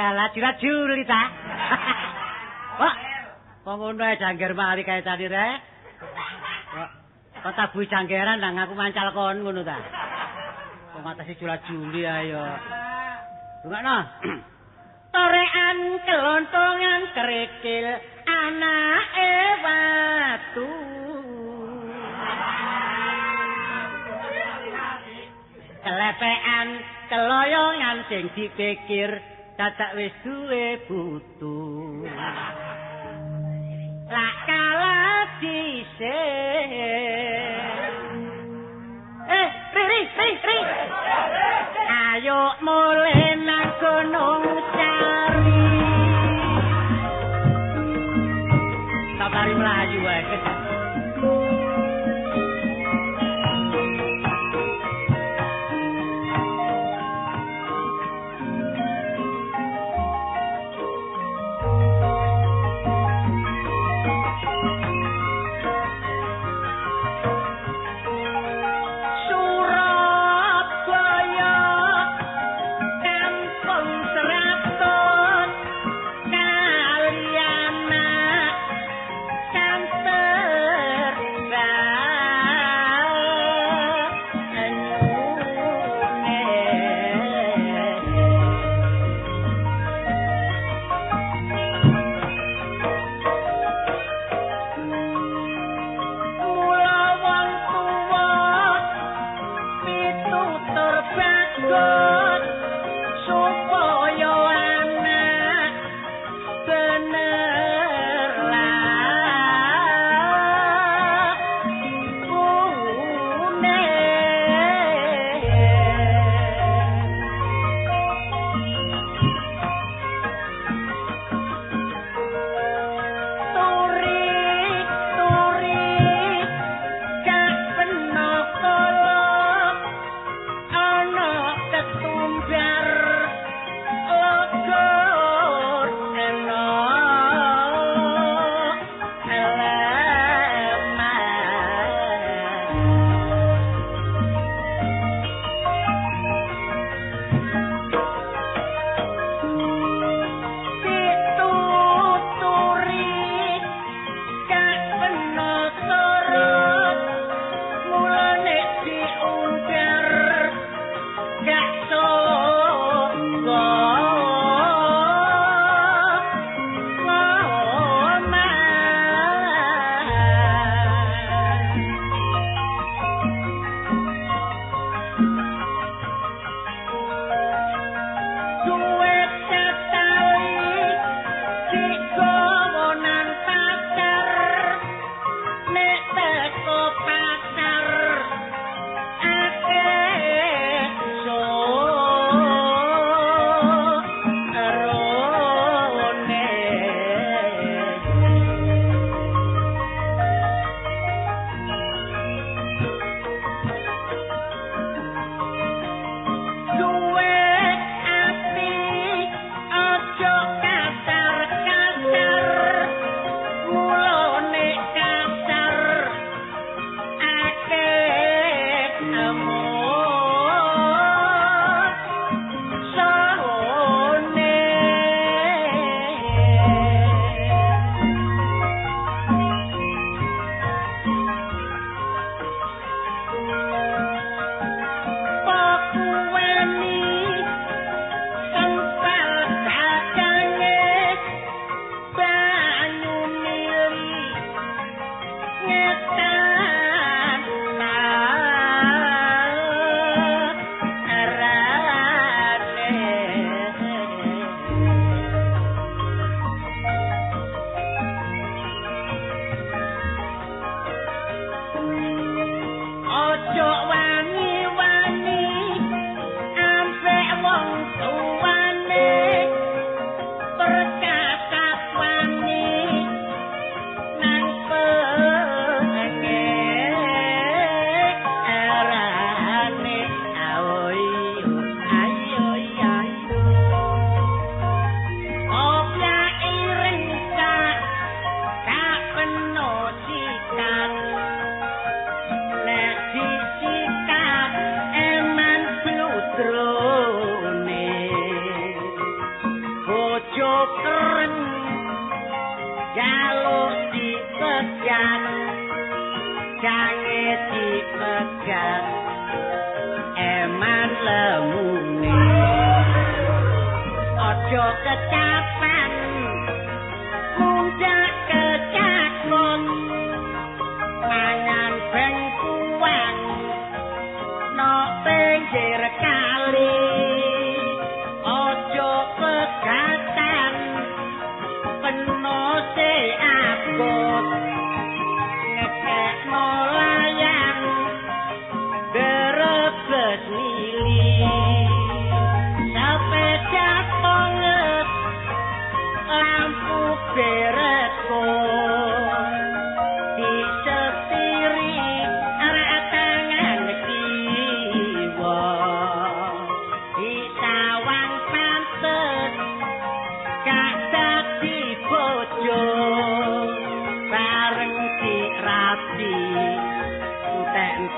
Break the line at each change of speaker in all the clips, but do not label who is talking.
Alah jula-juli ta. Kok kok ngono ae jangger mali kaitane rek. Kok tabuhi janggeran nang aku mancal kon ngono ta. Kok ngatasi jula-juli ayo. Rungokno. Torean kelontongan kerikil anake watu. Kelepean keloyongan sing dipikir dadak wis duwe putu. Lak kalah dhisik. Ri ri ri. Ayo mulih nang Gunung Sari. Sabari mlayu wae.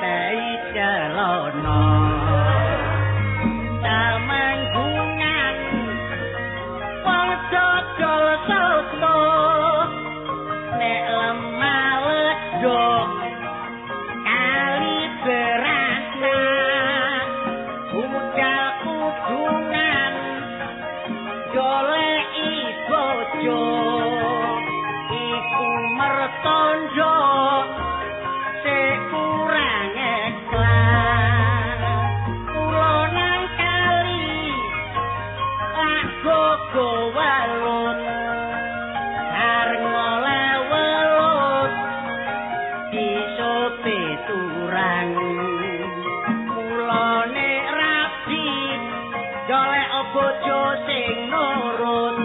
Ngetei celana temenggungan wong dodol soto nek lemah ledok kali berasa budal kudungan goleki bojo iku mertondo sik kurang ikhlas kula nang kali lak gogo welut areng oleh welut disope turang mulane rabi golek bojo sing nurut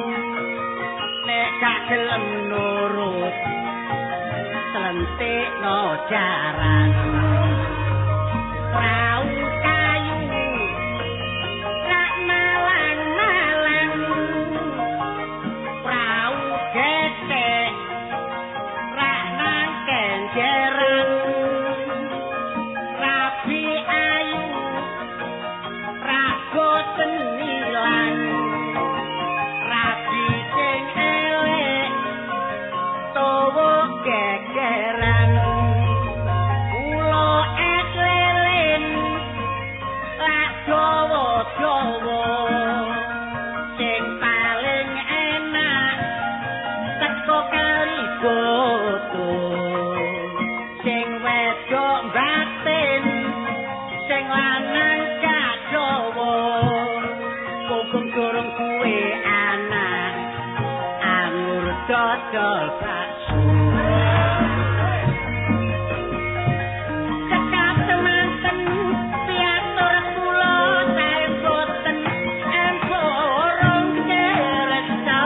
nek gak gelem nurut slentikno jaran prau kayu rak malang-malang prau gesek rak nang kenjeran rabi ayu rak boten nilang rabi sing elek towo gegeran kula es lilin lak dawa-dawa sing paling enak teko kali boto sing wedok batin sing lanang kadowo punggung durung kuwe anak angur dodol bakso cekap semanten piatur kula sae boten emborong kersa.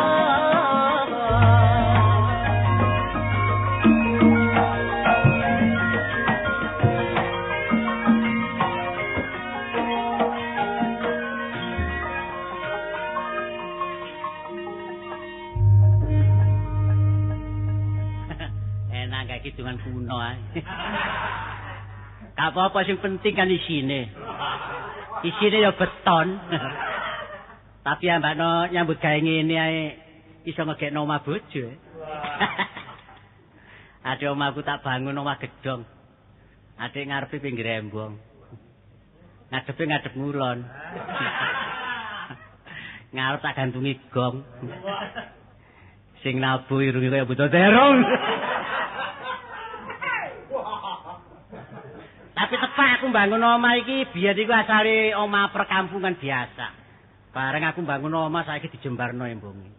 Enak kayak kidungan kuno ae. Gak apa-apa sing penting kan isine. Isine ya beton. Tapi ambakno nyambut gawe ngene ae iso ngegekno omah bojo. Ade omahku tak bangun omah gedhong. Ade ngarepe pinggir embong. Ngadepe ngadep ngulon. Ngarep tak gantungi gong. Sing nabuh irunge kaya buta terong. Tapi tepak aku bangun omah iki biyen iku asale omah perkampungan biasa. Bareng aku bangun omah saiki dijembarno embonge.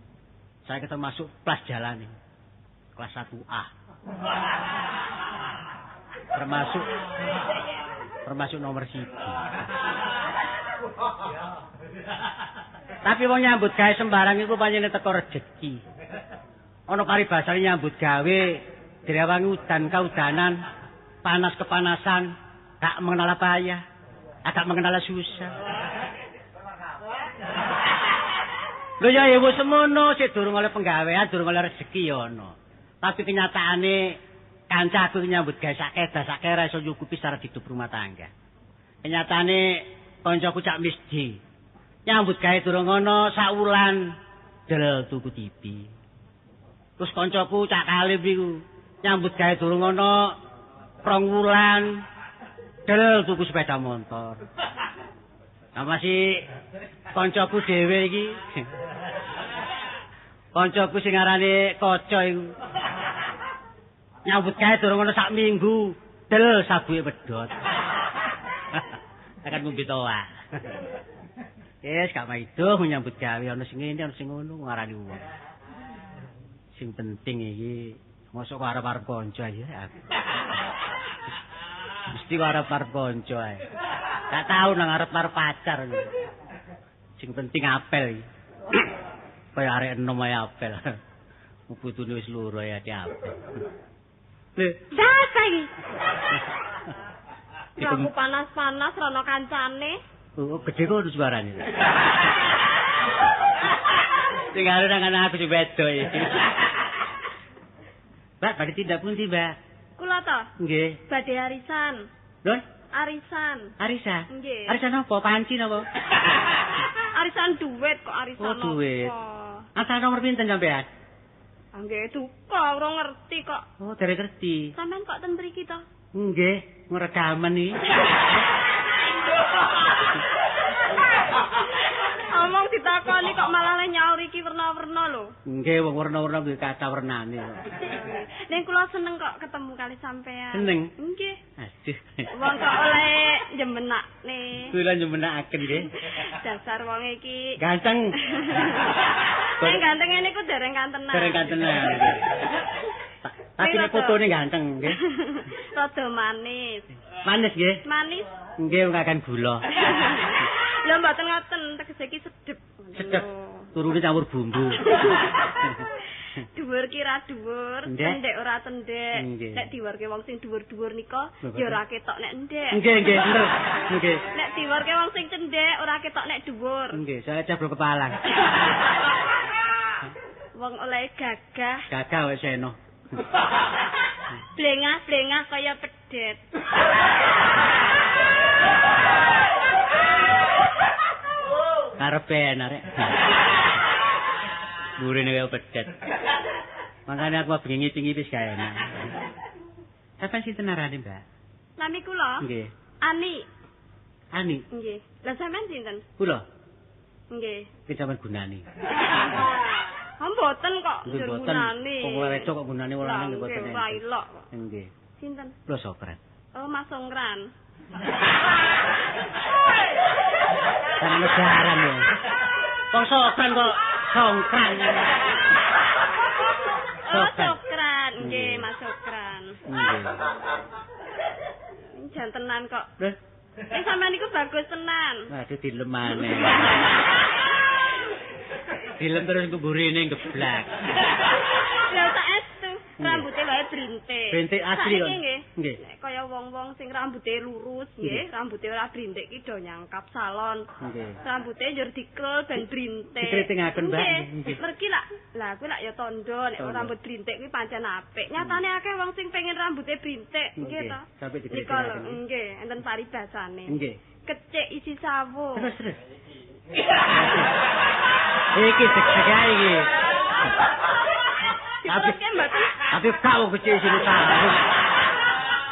Saiki termasuk plas jalane. Kelas 1A. Termasuk nomor 1. Tapi wong nyambut gawe sembarang iku pancene teko rejeki. Ana paribasane nyambut gawe direwangi udan kaudanan, panas kepanasan, gak mengenal payah, agak mengenal susah. Lho ya wis semono, sik durung oleh penggawean, durung oleh rezeki ya ana. Tapi kenyataane kancaku nyambut gawe sak kedah sak kera iso nyukupi syarat hidup rumah tangga. Kenyataane kancaku Cak Misdi nyambut gawe durung ana sak wulan del tuku TV. Terus kancaku Cak Kalim iku nyambut gawe durung ana 2 wulan del tuku sepeda motor. Nah masih kancaku dhewe iki. Kancaku sing arane Kaca iku nyambut gawe durung ana sak minggu del sabuke pedhot. Akan ngombe toa. Wis gak maido nyambut gawe ana sing ngene ana sing ngono ngarani wong. Sing penting iki mosok kok arep-arep kanca ya aku. Mesti arep-arep kanca ae. Gak tau nang arep-arep pacar. Sing penting apel iki. Kaya arek enom ae apel. Putune wis loro ya ati apel. Lho,
sapa iki? Aku panas-panas rono kancane.
Oh, gedhe kok suarane. Sing arep nang aku sing wedok iki. Mbak, badhe tindak pundi, Mbak?
Kula to?
Nggih.
Badhe arisan.
Lho?
Arisan.
Arisan?
Nggih.
Arisan apa? Panci napa?
Arisan duit kok arisan
apa? Oh, duit. Asal nomor pinten sampean?
Nggih, duka ora ngerti kok.
Oh, dereng ngerti.
Sampean kok ten mriki to?
Nggih, ngrekamen iki.
Omong ditakoni kok malah le nyaur iki werna-werna lho.
Nggih, wong werna-werna kuwi kathah wernane kok.
Ning kula seneng kok ketemu kali sampean.
Seneng?
Nggih.
Aduh.
Wong kok oleh njemenakne.
Kula njemenakaken nggih.
Dasar wong iki
ganteng.
Sing ganteng ngene iku dereng kantenan.
Dereng kantenan. Tapi nek fotone ganteng nggih.
Rada manis.
Manis nggih?
Manis.
Nggih, wong akan gula.
Lho mboten ngoten, tegese iki sedep.
Sedep. Turune campur bumbu.
Dhuwur ki ra dhuwur, cendhek ora cendhek. Nek diwarke wong sing dhuwur-dhuwur nika ya ora ketok nek endhek.
Nggih, nggih, bener. Nggih.
Nek diwarke wong sing cendhek ora ketok nek dhuwur.
Nggih, saya cabrok kepalang.
Wong oleh gagah.
Gagah wis eno.
Blengah-blengah kaya pedet.
Karepe enak rek. Burine kaya pedet. Makane aku bengi ngiping wis gak enak. Sampeyan sinten arane, Mbak?
Nami kula?
Nggih.
Ani.
Ani?
Nggih. Lah sampeyan sinten?
Kula.
Nggih.
Iki sampeyan gunane.
Ha mboten kok gunane.
Wong wedok kok gunane wong lanang nggih mboten.
Nggih, ilok kok.
Nggih.
Sinten?
Kula Sokran.
Oh, Mas Songkran.
Tangan jaran ya. Kok Sokran kok Songkran.
Oh, Sokran. Nggih, Mas Sokran.
Nggih.
Jantenan kok.
Lho,
sampean niku bagus tenan.
Waduh dilemane. Dilem terus ngburine geblak.
Lha saestu rambute wae brintik.
Brintik asli kok.
Nggih.
Nggih.
Nek kaya wong-wong sing rambute lurus nggih, rambute ora brintik ki do nyangkap salon.
Nggih.
Rambute njur dikrul ben brintik.
Dikritingaken, Mbak. Nggih.
Mergi lak, lah kuwi lak ya tandha nek rambut brintik kuwi pancen apik. Nyatane akeh wong sing pengen rambute brintik, nggih to.
Sampai dikritingaken.
Nggih, enten paribasane.
Nggih.
Kecik isi sawo.
Terus terus. Iki deg-deg ae iki. Tapi gak wong kecik isine sawo.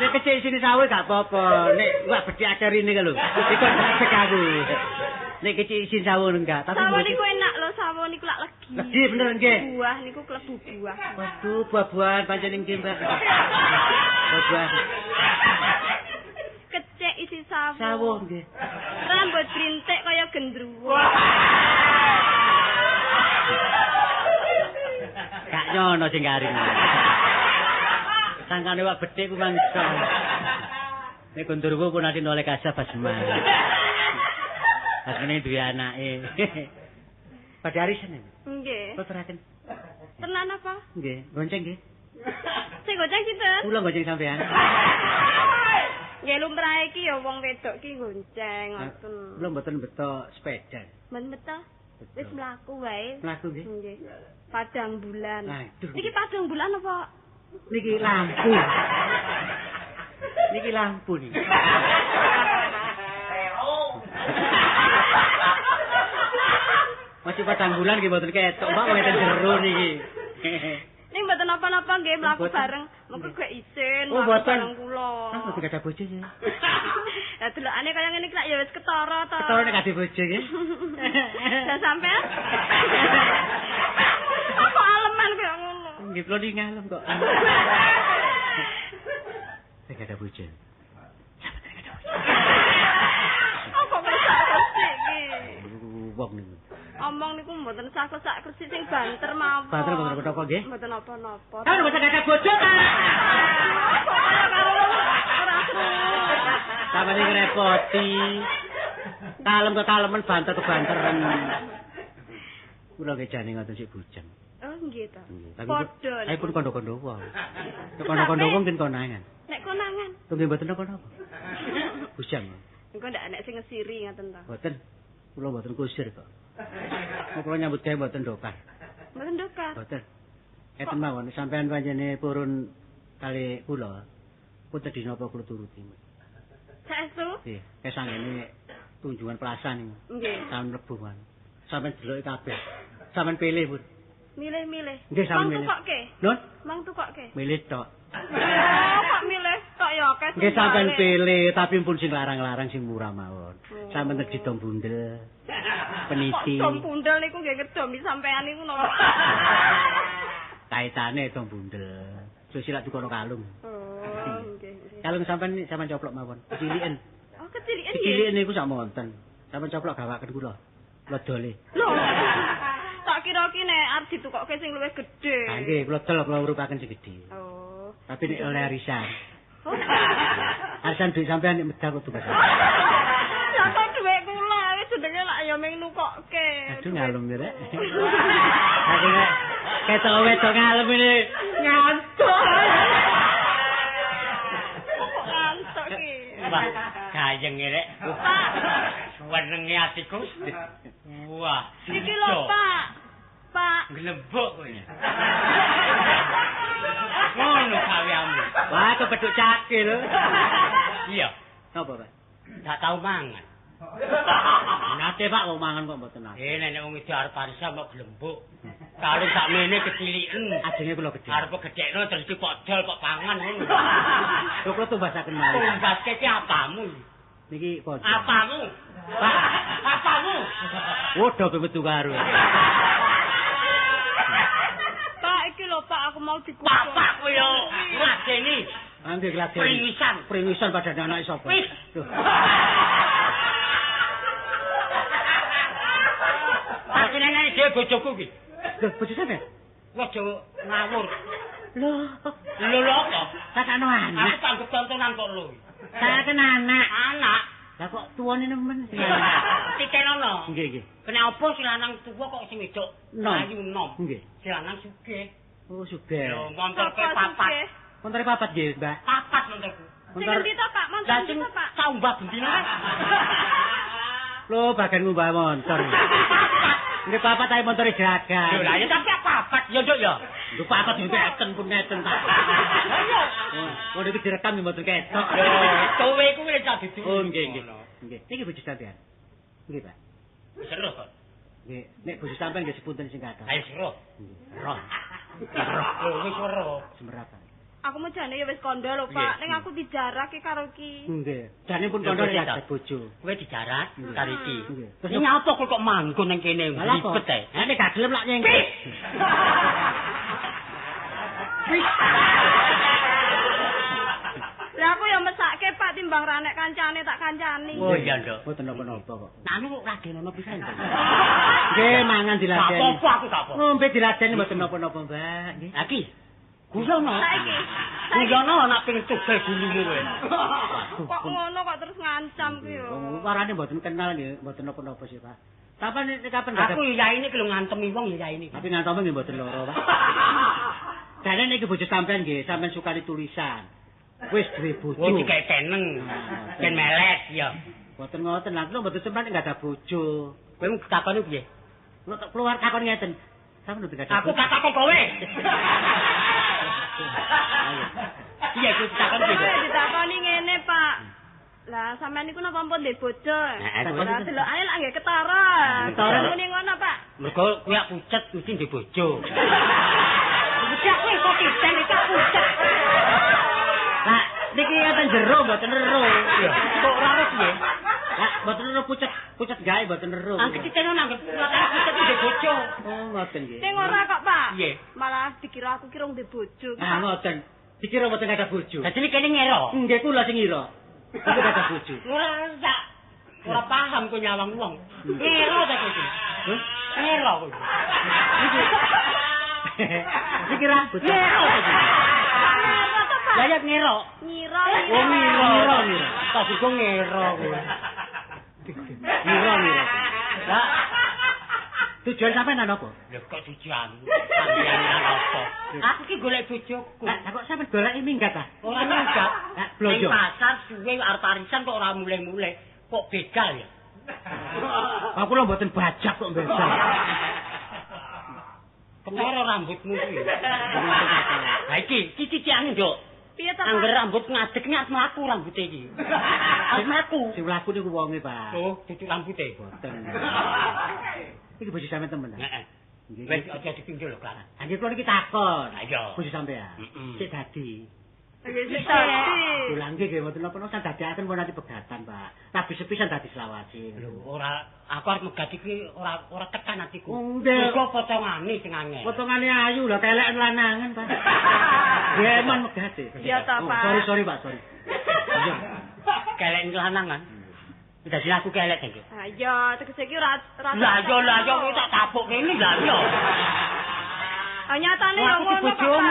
Nek kecik isine sawo gak apa-apa. Nek wak bedhek akeh rene lho. Iku deg aku. Nek kecik isine sawo enggak, tapi
sawo niku enak lho, sawo niku lak legi.
Legi bener nggih.
Buah niku klebu buah.
Waduh, buah-buahan pancen nggih, Mbak. Buah-buahan.
Kecik isi sawo.
Sawo nggih.
Rambut brintik kaya gendruwo.
Gak nyono sing garing. Sangkane wak bedhek ku mangsa. Nek gendruwo ku nanti noleh kasah basman. Basmane duwe anake. Padha arisan.
Nggih.
Koteraken.
Tenan apa?
Nggih, gonceng nggih.
Sing gonceng sinten?
Kula gonceng sampean.
Nggih lumrahe iki ya wong wedok ki gonceng ngoten.
Kula mboten beto sepeda.
Mboten beto. Wis mlaku wae.
Mlaku nggih.
Nggih. Padang bulan.
Aduh.
Niki padang bulan apa?
Niki lampu. Niki lampu niki. Masih padang bulan nggih mboten ketok, Mbak, wong enten jero niki.
Ning mboten napa-napa nggih mlaku bareng. Mengko gek isin mlaku bareng kula.
Ah, mboten gadah bojo ya.
Lah delokane kaya ngene iki lak ya wis ketara to.
Ketara nek gadah bojo nggih.
Lah sampean? Kok aleman kaya ngono?
Nggih kula niki ngalem kok. Nek gadah bojo. Sampeyan gadah bojo.
Apa kok sak iki?
Wong niku.
Omong niku mboten sak-sak kursi sing banter mawon.
Banter mboten napa nggih?
Mboten napa-napa.
Kan mboten gadah bojo ta.
Ora krungu.
Sampeyan ngrepoti. Kalem kekalemen banter kebanteren. Kula nggih jane ngoten sik bujang.
Oh nggih ta.
Padha. Tapi pun kondo-kondo wong. Nek kondo-kondo wong mungkin konangan.
Nek konangan.
Nggih mboten napa-napa. Bujang.
Engko ndak enek sing ngesiri ngoten ta.
Mboten. Kula mboten kusir kok. Kula nyambut gawe mboten dokar.
Mboten dokar.
Mboten. Eten mawon sampean panjenengan purun kali kula. Punten dina apa kula turuti.
Saestu?
Nggih, kesangene Tunjungan Plaza niku.
Nggih.
Sampeyan mlebu kan. Sampeyan deloki kabeh. Sampeyan pilih, Pun.
Milih-milih.
Nggih, sampeyan milih.
Mang tukokke.
Nun?
Mang tukokke.
Milih tok.
Oh, kok milih tok ya akeh.
Nggih sampeyan pilih, tapi pun sing larang-larang sing murah mawon. Sampeyan terji dom bundel. Peniti.
Kok dom bundel niku nggih ngedomi sampean niku napa?
Kaitane dom bundel. Susilak tukono kalung.
Oh, nggih.
Kalung sampean sampean coplok mawon. Keciliken.
Oh, keciliken nggih.
Keciliken niku sak monten. Sampean coplok gawaken kula. Kula dole.
Lho. Tak kira ki nek arep ditukokke sing luwih gedhe.
Ha nggih, kula dol kula urupaken sing gedhe.
Oh.
Tapi nek oleh arisan.
Oh.
Arisan duit sampean nek medal kok tumbas.
Lah kok dhuwit kula wis jenenge lak ya mung nukokke.
Aduh ngalem ya rek. Aku nek ketok wedok ngalem ini ngantuk.
Kok ngantuk ki?
Wah, gayeng rek.
Pak,
Suwenenge atiku. Wah,
iki lho, Pak. Pak,
glembuk kowe. Ngono gaweanmu.
Wah, kepethuk cakil.
Iya,
Napa, Pak?
gak tau mangan.
Nate Pak wong mangan kok mboten nate.
Nek wong iki arep arisan kok glembuk. Kalung sakmene keciliken.
Ajenge kula gedhe.
Arep gedhekno terus dipodol kok pangan ngono.
Lho kula tumbasaken malih.
Tumbaske ki apamu?
Niki pojok.
Apamu?
Pak,
Apamu?
Waduh metu karo.
Pak iki lho Pak aku mau dikutuk.
Bapak kowe yo ngladeni.
Angge ngladeni.
Pringisan.
Pringisan padane anake sapa?
Wis.
Loh.
Aku nenene dhewe bojoku ki.
Lho, bojo sampean?
Aja ngawur.
Lho,
Lho lho apa?
Takano
Aku
anak.
tanggep tontonan kok lho.
Takano anak.
Anak.
Lah kok tuwane nemen.
Titenono.
Nggih, nggih.
Kena apa si lanang tuwa kok sing wedok
Nom.
ayu nom.
Nggih.
Si lanang sugih.
Oh, sugih.
Lho, montorke
Sapa
papat.
sugih?
Montore papat nggih, Mbak.
Papat montorku.
Sing endi to Pak? Montor
Lah
endi
sing
to Pak?
saumbah bendina.
Lho, bagian ngumbah montor. Nggih papat ae montore jeragan.
Lho lah ya tapi papat ya Nduk ya.
Lho papat yo ngeten pun ngeten ta.
Lah iya.
Oh, iki direkam yo mboten ketok.
Lho, kowe iku wis tak didu.
Oh, nggih, nggih. Nggih. Niki bojo sampean. Nggih, Pak.
Seru kok.
Nggih, nek bojo sampean nggih sepunten sing kathah.
Ayo seru.
Nggih. Roh.
Lho wis seru.
Semerapan.
Aku mau jane ya wis kandha lho Pak, ning aku dijarak ki karo ki.
Nggih. Jane pun kandha
Lho,
nek bojo.
Kowe dijarak karo iki.
Nggih.
Terus nyapa kowe kok manggon nang kene
Lah kok?
ribet ae.
Nek gak gelem lak nyengke.
Lah aku ya mesake Pak timbang ra nek kancane tak kancani.
Oh iya, Nduk.
Mboten napa-napa kok.
Nah, anu raden ono pisan. Nduk.
Nggih, mangan
Gak
diladeni.
apa-apa aku gak apa.
Ngombe diladeni mboten napa-napa, Mbak. Nggih.
Lah iki guyono.
Saiki. Saiki
Guyono nak ping tugel gulumu kowe.
kok ngono kok terus ngancam ki yo.
Wong warane mboten kenal nggih, mboten napa-napa sih, Pak. Kapan kapan gak ada.
Aku yaine ki lho ngantemi wong ya yaine.
Tapi ngantemi nggih mboten lara, Pak. Jane niki bojo sampean nggih, sampean sukani tulisan. Wis duwe bojo.
Oh dikae teneng. Ben melet ya.
Mboten ngoten, lha kula mboten sampean nggak ada bojo.
Kowe takoni piye?
Kula tak keluar takon ngeten. Sampean mboten gak ada.
Aku gak takon kowe. Iya, aku takon piye?
Eh, ditakoni ngene Pak. Lah sampean niku napa ampun ndek bojo?
Nah,
Lah delokane lak nggih ketara.
Ketara.
Muni ngono Pak.
Mergo kuwi ak pucet mesti ndek bojo. Pucet kowe kok titen iki pucet.
Lah niki ngeten jero mboten ero.
Kok ora ero piye?
Lah mboten ero pucet, pucet gawe mboten ero.
Angke titen nang pucet ndek bojo.
Oh, ngoten nggih.
Sing ora kok Pak.
Piye?
Malah dikira aku ki rong ndek bojo.
Ah, ngoten. Dikira mboten ada bojo.
Dadi kene ngero.
Nggih kula sing ngira. Mboten ada bojo.
Ora sak ora paham kowe nyawang wong. Ngero ta kowe iki.
Hah?
Ngero kowe.
Niki. Niki rambut.
Ngero kowe iki.
Ngero to Pak.
Lah ya ngero.
Ngira
Oh ngiro.
Ngiro, ngiro.
Tak kok ngero kowe.
Ngira ngira. Lah tujuan sampean nang apa?
Lho kok tujuanmu? Sampeyan apa? Aku ki golek bojoku.
Lah kok sampean goleki minggat ta?
Ora minggat.
Lah blonjo.
Ning pasar suwe arep arisan kok ora mulih-mulih. Kok begal ya?
Aku lho mboten bajak kok begal.
Ketara rambutmu kuwi. Ha iki, iki cicikane, Nduk.
Piye to Pak?
Angger rambut ngadeg nek mlaku rambute iki. Arep mlaku.
Sing mlaku niku wonge, Pak.
Oh, cucuk rambute.
Boten. Iki bojo sampean temen.
Heeh. Wis aja dipinggir lho, Kak.
Nggih kula niki takon.
Ayo.
Bojo sampean. Sik dadi.
Nggih sik dadi.
Lha nggih nggih mboten napa-napa san dadiaken pun nanti pegatan, Pak. Rabi sepisan dadi selawase.
Lho, ora aku arep megat iki ora tekan atiku.
Nggih.
Mergo potongane sing angel.
Potongane ayu lho keleken lanangan, Pak. Geman megate.
Iya ta, Pak.
Sorry, sorry, Pak, sorry.
Iya. Keleken lanangan. Dadi aku kelek iki.
Ha iya, tegese iki ora
Lah yo lah yo tak tapuk kene lah yo.
Ah nyatane yo ngono kok.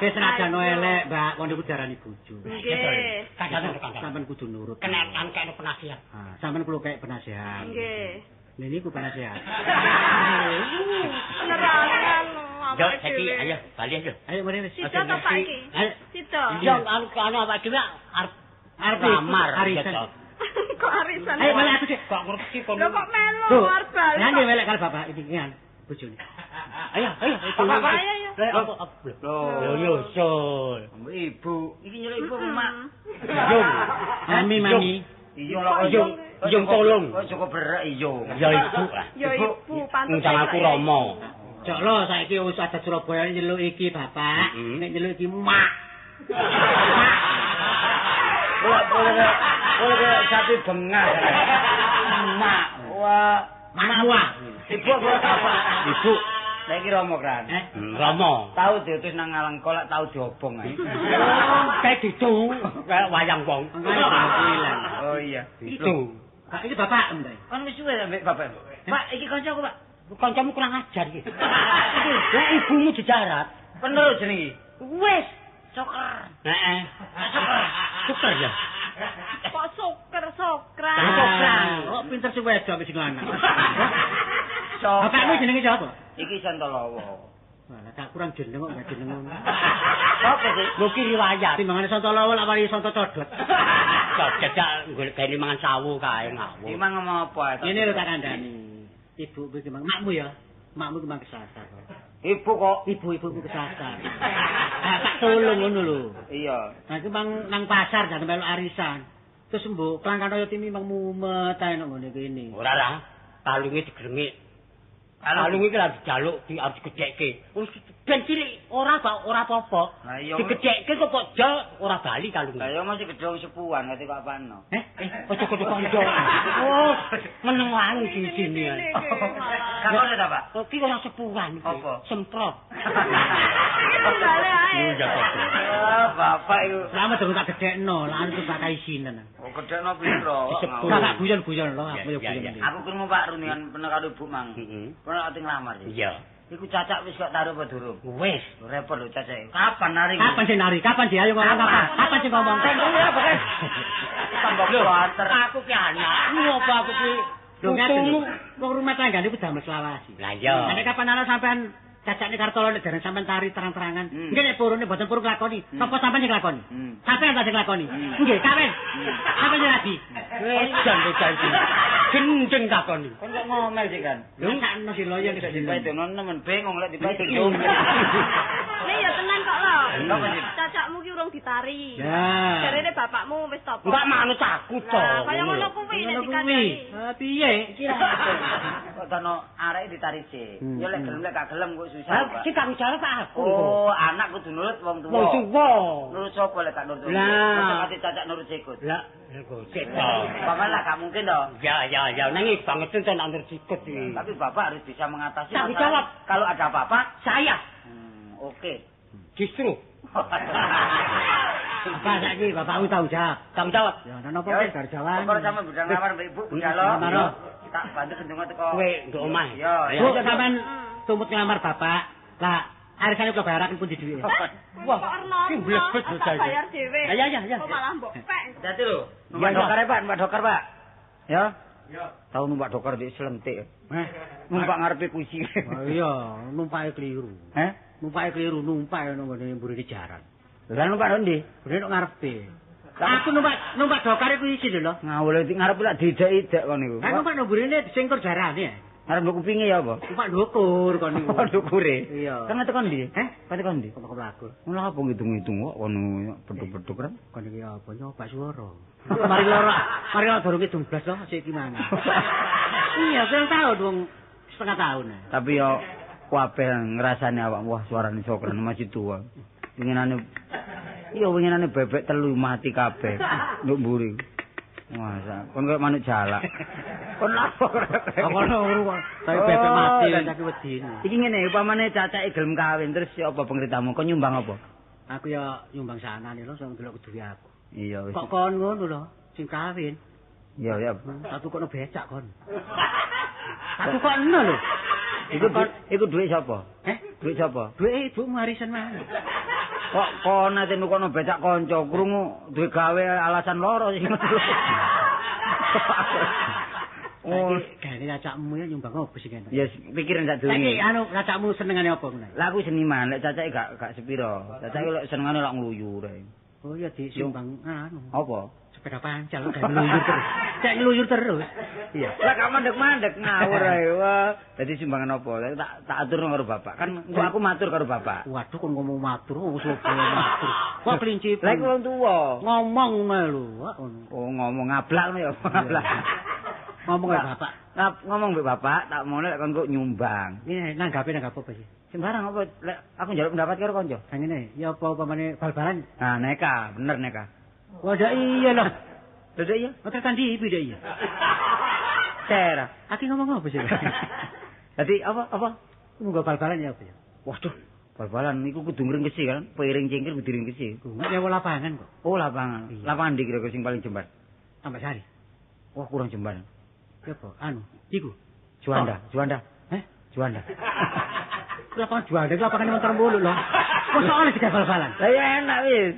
Wis senajan elek, Mbak, wong niku diarani bojo.
Nggih.
Kandhane kandhane.
Sampeyan kudu nurut.
Kenakan kene penasihat.
Ha, sampeyan kulo kek penasihat.
Nggih.
Lha niku penasihat.
Penerangan.
Yo saiki ayo bali ayo.
Ayo mrene wis.
Sida to Pak iki? Sida.
Yo anu awake dhewe arep lamar
arisan.
Kok arisan?
Ayo melek aku sik.
Kok ngerti kon.
Lho kok melu arep bali.
Lah nggih melek karo bapak iki ngan bojone.
Ayo ayo.
Bapak ayo ayo.
Lho yo sol.
Ibu, iki nyeluk ibu apa mak?
Yung.
Mami mami.
Iya lho
yung. Yung tolong.
Kok cukup berak iya.
Ya ibu ah.
Ya ibu pantes.
Ngundang aku Rama.
Cok lho saiki wis ada Surabaya nyeluk iki bapak, nek nyeluk iki mak.
Wah, boleh sapi bengah. Mak, wah,
mak.
Ibu apa bapak?
Ibu.
Lah iki Rama kan.
Rama.
Tau diutus nang Ngalengka lak tau diobong ae.
Kayak ditu, kayak wayang wong.
Oh iya.
Itu.
Pak iki bapak entek.
Kon wis suwe ambek bapak. Pak, iki kancaku, Pak.
Kancamu kurang ajar iki. Lah ibumu dijarat.
Bener jenenge.
Wis.
Soker.
Heeh.
Soker.
Soker ya.
Kok soker sokran.
Sokran. Kok pinter sing wedok sing lanang. Bapakmu jenenge sapa?
Iki Santolowo.
Walah tak kurang jeneng kok gak jeneng ngono.
Apa sih?
Lho ki riwayat.
Timbangane Santolowo lak wari Santo Codot.
Codot jak golek gawe mangan sawu kae ngawur.
Iki mang ngomong apa?
Ngene lho tak kandhani. Ibu iki mang makmu ya. Makmu ki mang kesasar.
Ibu kok
ibu-ibuku kesasar. Ah tak tolong ngono lho.
Iya.
Nah iki mang nang pasar jan melu arisan. Terus mbok klangkan kaya timi mang mumet ae nang ngene kene.
Ora lah. Kalunge digrengik. Kalung iki lha dijaluk di arep digedhekke. Wis ben cilik ora kok ora apa-apa. Digedhekke kok kok jol ora bali kalunge.
Lah ya masih gedhong sepuhan kate Pak Pano.
Aja kudu kanca. Oh, meneng wae sini.
Gak ono ta, Pak?
Kok iki ora sepuhan iki. Semprot.
Iki tunggale ae.
Ah, bapak iku.
Lah durung tak gedhekno, lah anu tak kaisinen.
Oh, gedhekno piro?
Ora tak guyon-guyon lho, aku yo guyon.
Aku krungu Pak Runian pernah karo ibu mang. Heeh. Pernah ati nglamar.
Iya.
Iku cacak wis kok taruh apa durung?
Wis.
Repot lho cacake. Kapan nari?
Kapan sing nari? Kapan sih? Ayo ngomong kapan? Kapan sing ngomong?
Apa kan? Tambah kuater.
Aku ki anakmu apa aku ki?
Lho ngaten. Wong rumah tangga niku damel selawasi.
Lah iya.
Nek kapan ana sampean cacakne Kartolo nek dereng sampean tari terang-terangan. Nggih nek purune mboten purun nglakoni. Sapa sampean sing nglakoni? Sampean ta sing nglakoni? Nggih, kawin. Sampean sing rabi.
Wis jan bocah iki. Gendeng takoni.
Kon kok ngomel sih kan?
Lho sakno si loyo nek
dipadono nemen bingung lek dipadono.
Nek ya tenan kok lho. Cacakmu ki urung ditari. Jarene bapakmu wis topo.
Enggak manut aku to.
Lah kaya ngono kuwi nek dikandani.
Ha piye iki ra.
Kok tono areke ditari sik. Ya lek gelem lek gak gelem kok susah.
Lah iki tanggung jawab aku.
Oh, anak kudu nurut wong tuwa.
Wong tuwa.
Nurut sapa lek gak nurut?
Lah
ati cacak nurut sikut.
Lah kok sik to.
Bapak lah gak mungkin to.
Ya ya ya nangis banget to nek nurut sikut iki.
Tapi bapak harus bisa mengatasi
tanggung jawab.
Kalau ada apa-apa
saya.
Oke.
Justru.
Bapak saiki bapakmu tanggung jawab.
Tanggung jawab.
Ya ana napa kok dari Jawa.
Kok sampe budal nglamar mbek ibu budal lho. Tak bantu gendongo teko.
Kowe nduk omah.
Iya.
Bu sampean tumut nglamar bapak. Lah arisane kok bayaraken pundi duwike?
Wah, ki mlebet bocah iki.
Bayar dhewe.
Ya ya ya.
Kok malah mbok pek.
Dadi lho, numpak dokar Pak, numpak dokar Pak. Ya. Ya. Tau numpak dokar di selentik.
Heh,
numpak ngarepe kuisi.
Oh iya, numpake keliru.
Heh?
Numpake keliru, numpak nang ngene mburine jaran.
Lah numpak nang ndi?
Mburine nang ngarepe. Aku numpak dokar iku iki lho.
Ngawur iki ngarepe lak diidek-idek kon niku.
Lah numpak nang mburine sing tur jarane.
Arep mbok kupinge ya apa?
Numpak ndukur kon niku.
Ndukure.
Iya.
Kan tekan ndi?
Heh?
Kan tekan ndi?
Kok mlaku.
Lha apa ngitung-ngitung kok kono beduk-beduk kan?
Kon iki apa nyoba swara. Mari loro, mari loro durung kidung blas lho sik iki mana. Iya, pirang tahun wong setengah tahun.
Tapi yo kabeh ngrasani awak wah suarane sokran masih tua. Winginane iya winginane bebek telu mati kabeh nduk mburi. Masa kon koyo manuk jalak. Kon lapo
kono kok. Tapi bebek mati saiki wedine.
Iki ngene upamane cacake gelem kawin terus ya apa pengritamu kon nyumbang apa?
Aku ya nyumbang sanane lho sing delok kudu aku.
Iya wis.
Kok kon ngono lho sing kawin.
Iya ya.
Tak tukokno becak kon. Tak tukokno lho.
Iku dhuwit sapa?
Heh?
Dhuwit sapa?
Dhuwit ibumu arisan maneh.
Kok kon ate nukono becak kanca krungu duwe gawe alasan loro sing.
Oh, gawe cacakmu ya nyumbang opo sing kene?
Ya pikiran sak durunge.
Saiki anu cacakmu senengane apa ngono?
Lah aku seniman, lek cacake gak sepiro. Cacake lek senengane lak ngluyur ae.
Oh ya disumbang anu.
Apa?
Sepeda pancal gak ngluyur terus. Cek ngluyur terus.
Iya. Lah gak mandek-mandek ngawur ae. Wah, dadi sumbangan apa? Tak atur karo bapak. Kan aku matur karo bapak.
Waduh kon ngomong matur, wis opo matur. Kok kelinci.
Lah iku wong tuwa.
Ngomong ngono lho.
Oh, ngomong ngablak ngono ya, ngablak.
Ngomong karo bapak.
Ngomong mbek bapak, tak mono lek kon kok nyumbang.
Ngene nanggape nanggap apa sih?
Sembarang apa lek aku njaluk pendapat karo kanca.
Ha ngene, ya apa upamane bal-balan?
Nah, neka, bener neka.
Wadah iya lah.
Dadak iya.
Hotel Kandi ibu dak iya.
Tera.
Aku ngomong apa sih?
Dadi apa apa?
Munggah bal-balan ya apa ya?
Waduh, bal-balan niku kudu ngringkesi kan? Piring cingkir kudu ngringkesi.
Enggak nyewa lapangan kok.
Oh, lapangan.
Iya.
Lapangan ndi kira-kira sing paling jembar?
Tambak Sari.
Wah, kurang jembar.
Ya apa? Anu, iku.
Juanda, oh. Juanda.
Heh?
Juanda.
Lapangan Juanda itu lapangan motor mulu lho. Kok soalnya digawe bal-balan?
Lah ya enak wis.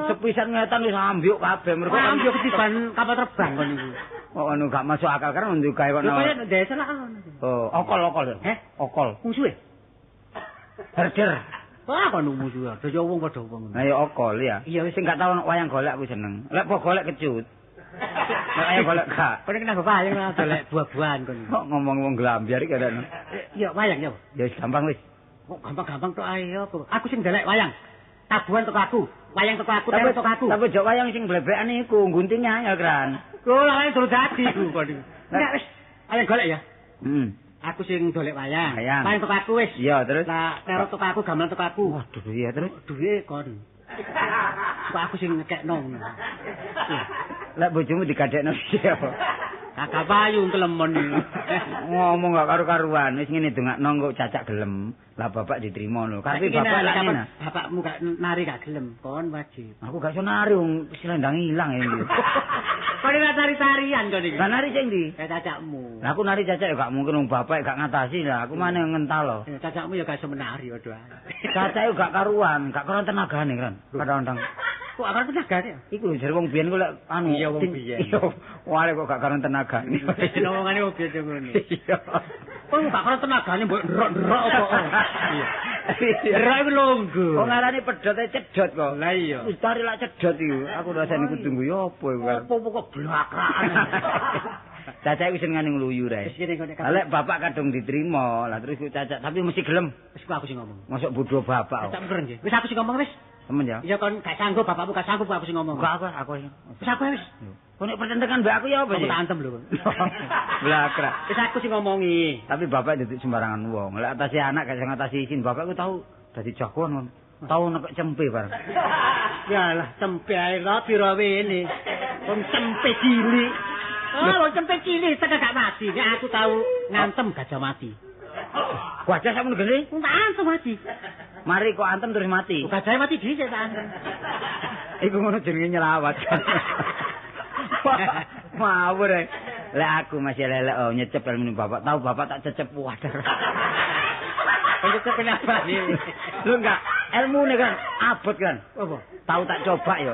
Sepisan ngetan wis ambyuk kabeh mergo
ambyuk ketiban kapal terbang kon niku.
Oh anu gak masuk akal kan untuk gawe kono.
Lho kaya desa lah ono.
Oh, okol-okol.
Heh,
okol.
Musuhe.
Herder.
Wah, kono musuhe. Dadi wong padha wong.
Lah ya okol ya.
Iya wis
sing gak tau wayang golek aku seneng. Lek po golek kecut. Lek wayang golek gak.
Kono kenapa wayang golek buah-buahan kon.
Kok ngomong wong glambyar iki kadang.
Ya wayang ya.
Ya wis gampang wis.
Kok gampang-gampang tok ae apa. Aku sing golek wayang. Tabuhan teko aku. Wayang teko aku, terus teko aku.
Tapi jok wayang sing blebekan iku ngguntinge angel kran.
Lho, lah wayang durung dadi iku kon. Enggak wis. Wayang golek ya.
Heeh.
Aku sing golek wayang. Wayang teko aku wis.
Iya, terus.
Lah terus teko aku, gamelan teko aku.
Waduh, iya terus.
Duwe kon. Kok aku sing ngekekno ngono.
Lek bojomu digadekno piye apa?
Kakak payu kelemon iki.
Ngomong gak karu-karuan, wis ngene dongakno kok cacak gelem. Lah bapak diterima lho. Tapi bapak lak ngene.
Bapakmu gak nari gak gelem, kon wajib.
Aku gak iso nari wong selendang ilang iki.
Kon ora tari-tarian kon iki.
Lah nari sing ndi?
Kayak cacakmu.
Lah aku nari cacak ya gak mungkin wong bapak gak ngatasi lah. Aku maneh ngental lho.
Cacakmu ya gak iso menari waduh.
Cacake gak karuan, gak karuan tenagane kan. Kadang-kadang.
Kok gak karuan tenagane?
Iku lho jare wong biyen ku lek anu.
Iya wong biyen.
Iya. Wale kok gak karuan tenagane.
Omongane wong biyen ngono.
Iya.
Kok gak karuan tenagane mbok ndrok-ndrok apa? Iya. Ndrok iku longgo.
Wong ngarani pedote cedot kok.
Lah iya.
Wis tari lak cedot iku. Aku rasane kudu ngguyu apa iku.
Apa kok blakrakan.
Cacak wis senengane ngluyur ae.
Wis kene kok.
Lek bapak kadung diterima, lah terus cacak tapi mesti gelem.
Wis aku sing ngomong.
Mosok bodho bapak.
Cacak meren nggih. Wis aku sing ngomong wis.
Temen ya?
Iya kon gak sanggup, bapakmu gak sanggup aku sing ngomong.
Gak aku.
Wis aku wis.
Kok nek pertentangan mbek aku ya apa sih?
Aku tak antem lho.
Blakrak.
Wis aku sing ngomongi.
Tapi bapak duduk sembarangan wong. Lek atasi anak gak iso ngatasi isin. Bapak ku tau dadi jagoan kon. Tau nek cempe bareng.
Yalah cempe ae lho piro wene. Wong cempe cilik. Oh, wong cempe cilik tekan gak mati. Nek aku tau ngantem gajah mati.
Gajah sakmono gede?
Tak antem mati.
Mari kok antem terus mati.
Gajahe mati dhisik tak antem.
Iku ngono jenenge nyelawat. Mawur ae. Lek aku masih lelek oh nyecep ilmu bapak. Tahu bapak tak cecep wadah.
Nyecep kenapa?
Lho enggak, ilmune kan abot kan.
Apa?
Tahu tak coba ya.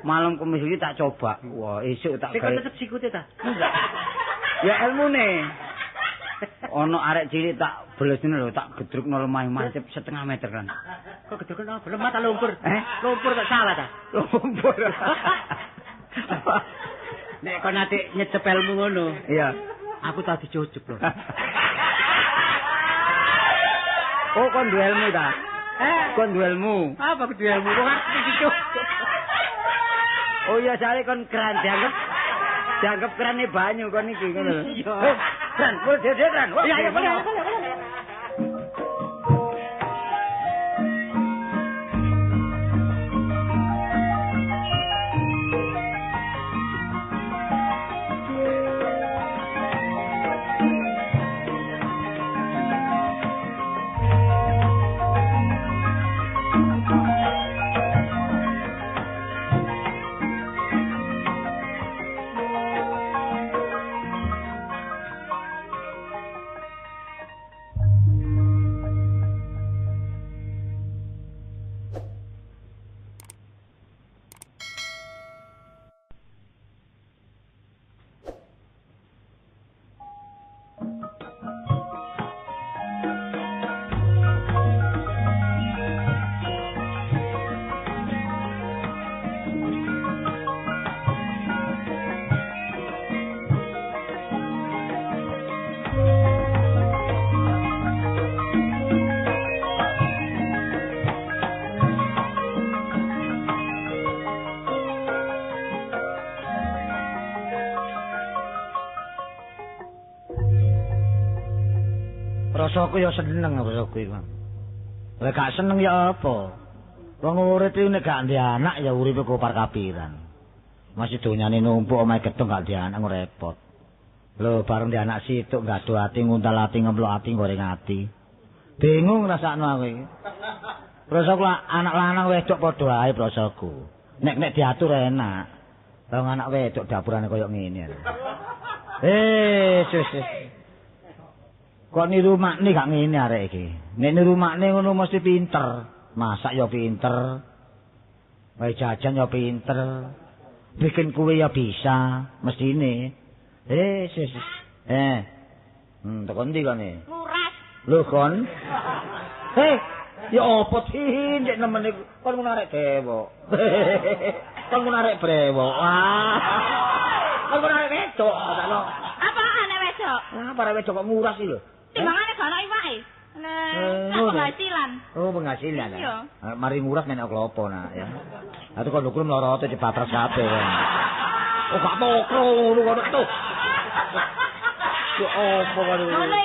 Malam Kamis iki tak coba. Wah, esuk tak
gawe. Sik tetep sikute ta?
Enggak. Ya ilmune. Ono arek cilik tak belesne lho, tak gedrukno lemah mancep setengah meter kan.
Kok gedrukno lemah ta lumpur?
Eh?
Lumpur kok salah ta?
Lumpur.
Nek kon ate nyecep ilmu ngono.
Iya.
Aku tau dicucup lho.
Oh, kon duwe ilmu ta? Kon duwe ilmu.
Apa kudu ilmu? Wong aku iki.
Oh iya, jare kon keran dianggap kerane banyu kon iki ngono lho.
Iya.
Kran, boleh dhewe kran.
Iya, iya, boleh, boleh, boleh.
Rasaku ya seneng rasaku iki, Mang. Lek gak seneng ya apa? Wong urip iki nek gak ndek anak ya uripe kopar kapiran. Masih donyane numpuk omahe gedung gak ndek anak repot. Lho bareng ndek anak situk gaduh ati nguntal ati ngemplok ati goreng ati. Bingung rasakno aku iki. Rasaku anak lanang wedok padha ae rasaku. Nek nek diatur enak. Wong anak wedok dapurane koyo ngene. Sus. Kok niru makne gak ngene arek iki. Nek niru makne ngono mesti pinter. Masak ya pinter. Wae jajan ya pinter. Bikin kue ya bisa, mestine. Sus. Teko ndi kone?
Nguras.
Lho kon. Ya apa sih nek nemene kon ngono arek dewok. Kon ngono arek brewok. Wah. Kon ngono arek wedok, sakno.
Apa arek wedok?
Lah, arek wedok kok nguras iki lho.
Timbangane gak ono iwake. Lah, penghasilan.
Oh, penghasilan.
Iya.
Mari nguras menek klopo nak ya. Atuh kon ndukur mlorote dibapres kabeh. Oh, gak mokro ngono kono tuh. Ya apa kono?
Ngono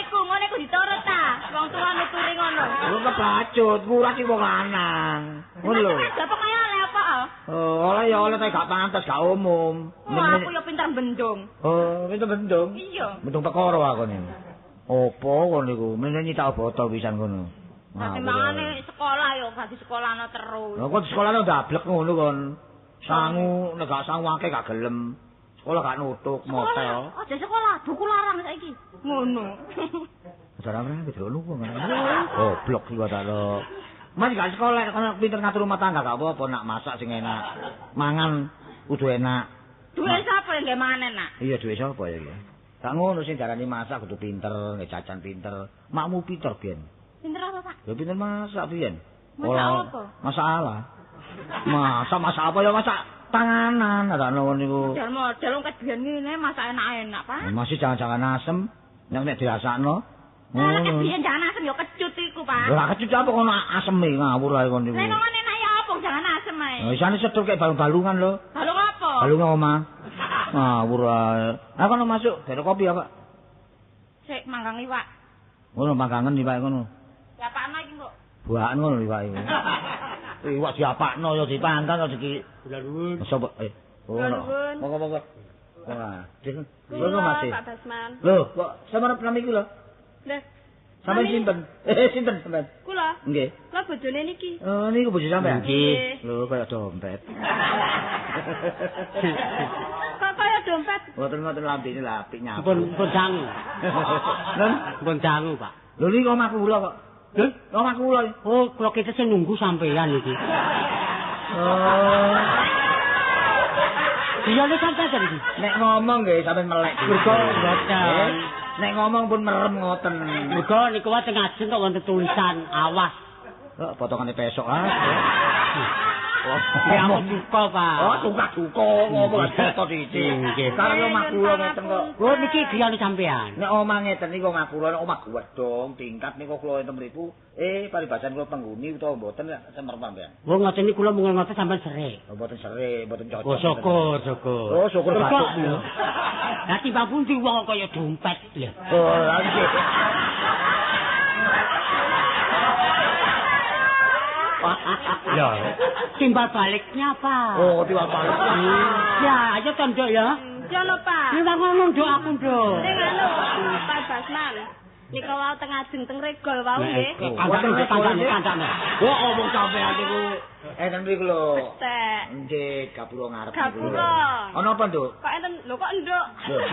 iku diturut ta. Wong tuwa nuturi ngono.
Lho kebacut, nguras iki wong lanang. Ngono lho.
Apa kaya oleh apa?
Oh, oleh ya oleh tapi gak pantes, gak umum.
Oh, aku ya pinter bendung.
Oh, pinter bendung?
Iya.
Bendung perkara aku niku. Opo kon niku? Mene nyitak botol pisan ngono.
Lah timbangane sekolah yo gak disekolahno terus.
Lha kok sekolahno ndablek ngono kon. Sangu nek gak sangu akeh gak gelem. Sekolah gak nutuk motel.
Aja sekolah, buku larang saiki. Ngono.
Jarang iki lho wong. Goblok iki tak lho. Mas gak sekolah kon pinter ngatur rumah tangga gak apa-apa nak masak sing enak. Mangan kudu enak.
Duwe sapa yang gawe mangan enak?
Iya duwe sapa ya iki? Gak ngono sing darani masak kudu pinter, nggih jajan pinter. Makmu pinter biyen.
Pinter apa, Pak?
Ya pinter masak biyen.
Masak apa?
Masak ala. Masak apa ya masak panganan, ora ono niku.
Model-model wong kebiyen ngene masak enak-enak, Pak.
Masih jangan-jangan asem, nek nek dirasakno.
Lah kebiyen jangan asem ya kecut iku, Pak.
Lah kecut apa kono aseme ngawur ae kon niku.
Nek ngono enak ya apa jangan asem ae.
Lah isane sedur kek balung-balungan lho.
Balung apa?
Balunge omah. Ngawur ae. Aku kono masuk, gak kopi apa?
Sik manggang iwak.
Ngono manggangen iwak ngono.
Diapakno iki kok.
Buakan ngono iwak iku. Iwak diapakno ya dipanggang ya iki.
Kula nuwun.
Sapa?
Kula nuwun.
Monggo-monggo. Wah, lho Mas.
Pak Basman.
Lho, kok sampeyan nami iki lho?
Lho.
Sampeyan sinten? Sinten sampeyan?
Kula.
Nggih.
Kula bojone niki.
Oh, niku bojo sampeyan?
Nggih.
Lho, kaya dompet.
Kok kaya dompet?
Mboten-mboten lambene lho apik nyapu.
Pun dangu.
Lho,
pun dangu, Pak.
Lho niki omah kula kok.
Lho,
omah kula.
Oh, kula kete sing nunggu sampeyan iki.
Oh.
Iya lho sampeyan iki.
Nek ngomong nggih sampeyan melek.
Mergo mboten.
Nek ngomong pun merem ngoten.
Mergo niku wae teng ngajeng kok wonten tulisan awas.
Kok potongane pesok ah.
Ya ampun duka, Pak.
Oh, duka-duka ngomong foto siji.
Nggih.
Karep omah kula ngeten kok.
Lho niki griyane sampean.
Nek omah ngeten niku omah kula nek omah gedhong tingkat niku kula enten mriku. Paribasan kula penghuni utawa mboten semer sampean.
Wong ngoten niku kula mung ngoten sampean serik.
Oh, mboten serik, mboten cocok.
Oh, syukur, syukur.
Oh, syukur batukmu.
Lah timbang pundi wong kaya dompet lho.
Oh, lha nggih.
Ya, timbal baliknya apa?
Oh, timbal balik.
Ya, ayo to, Nduk ya.
Ya lho, Pak.
Ora ngono, Nduk, aku, Nduk.
Ning anu, Pak Basman. Nika wau teng ajeng teng regol wau nggih.
Kandhane, kandhane, kandhane.
Wah, ngomong sampean niku enten mriku lho.
Pesek.
Nggih, gapura ngarep niku.
Gapura.
Ana apa, Nduk?
Kok enten lho kok Nduk?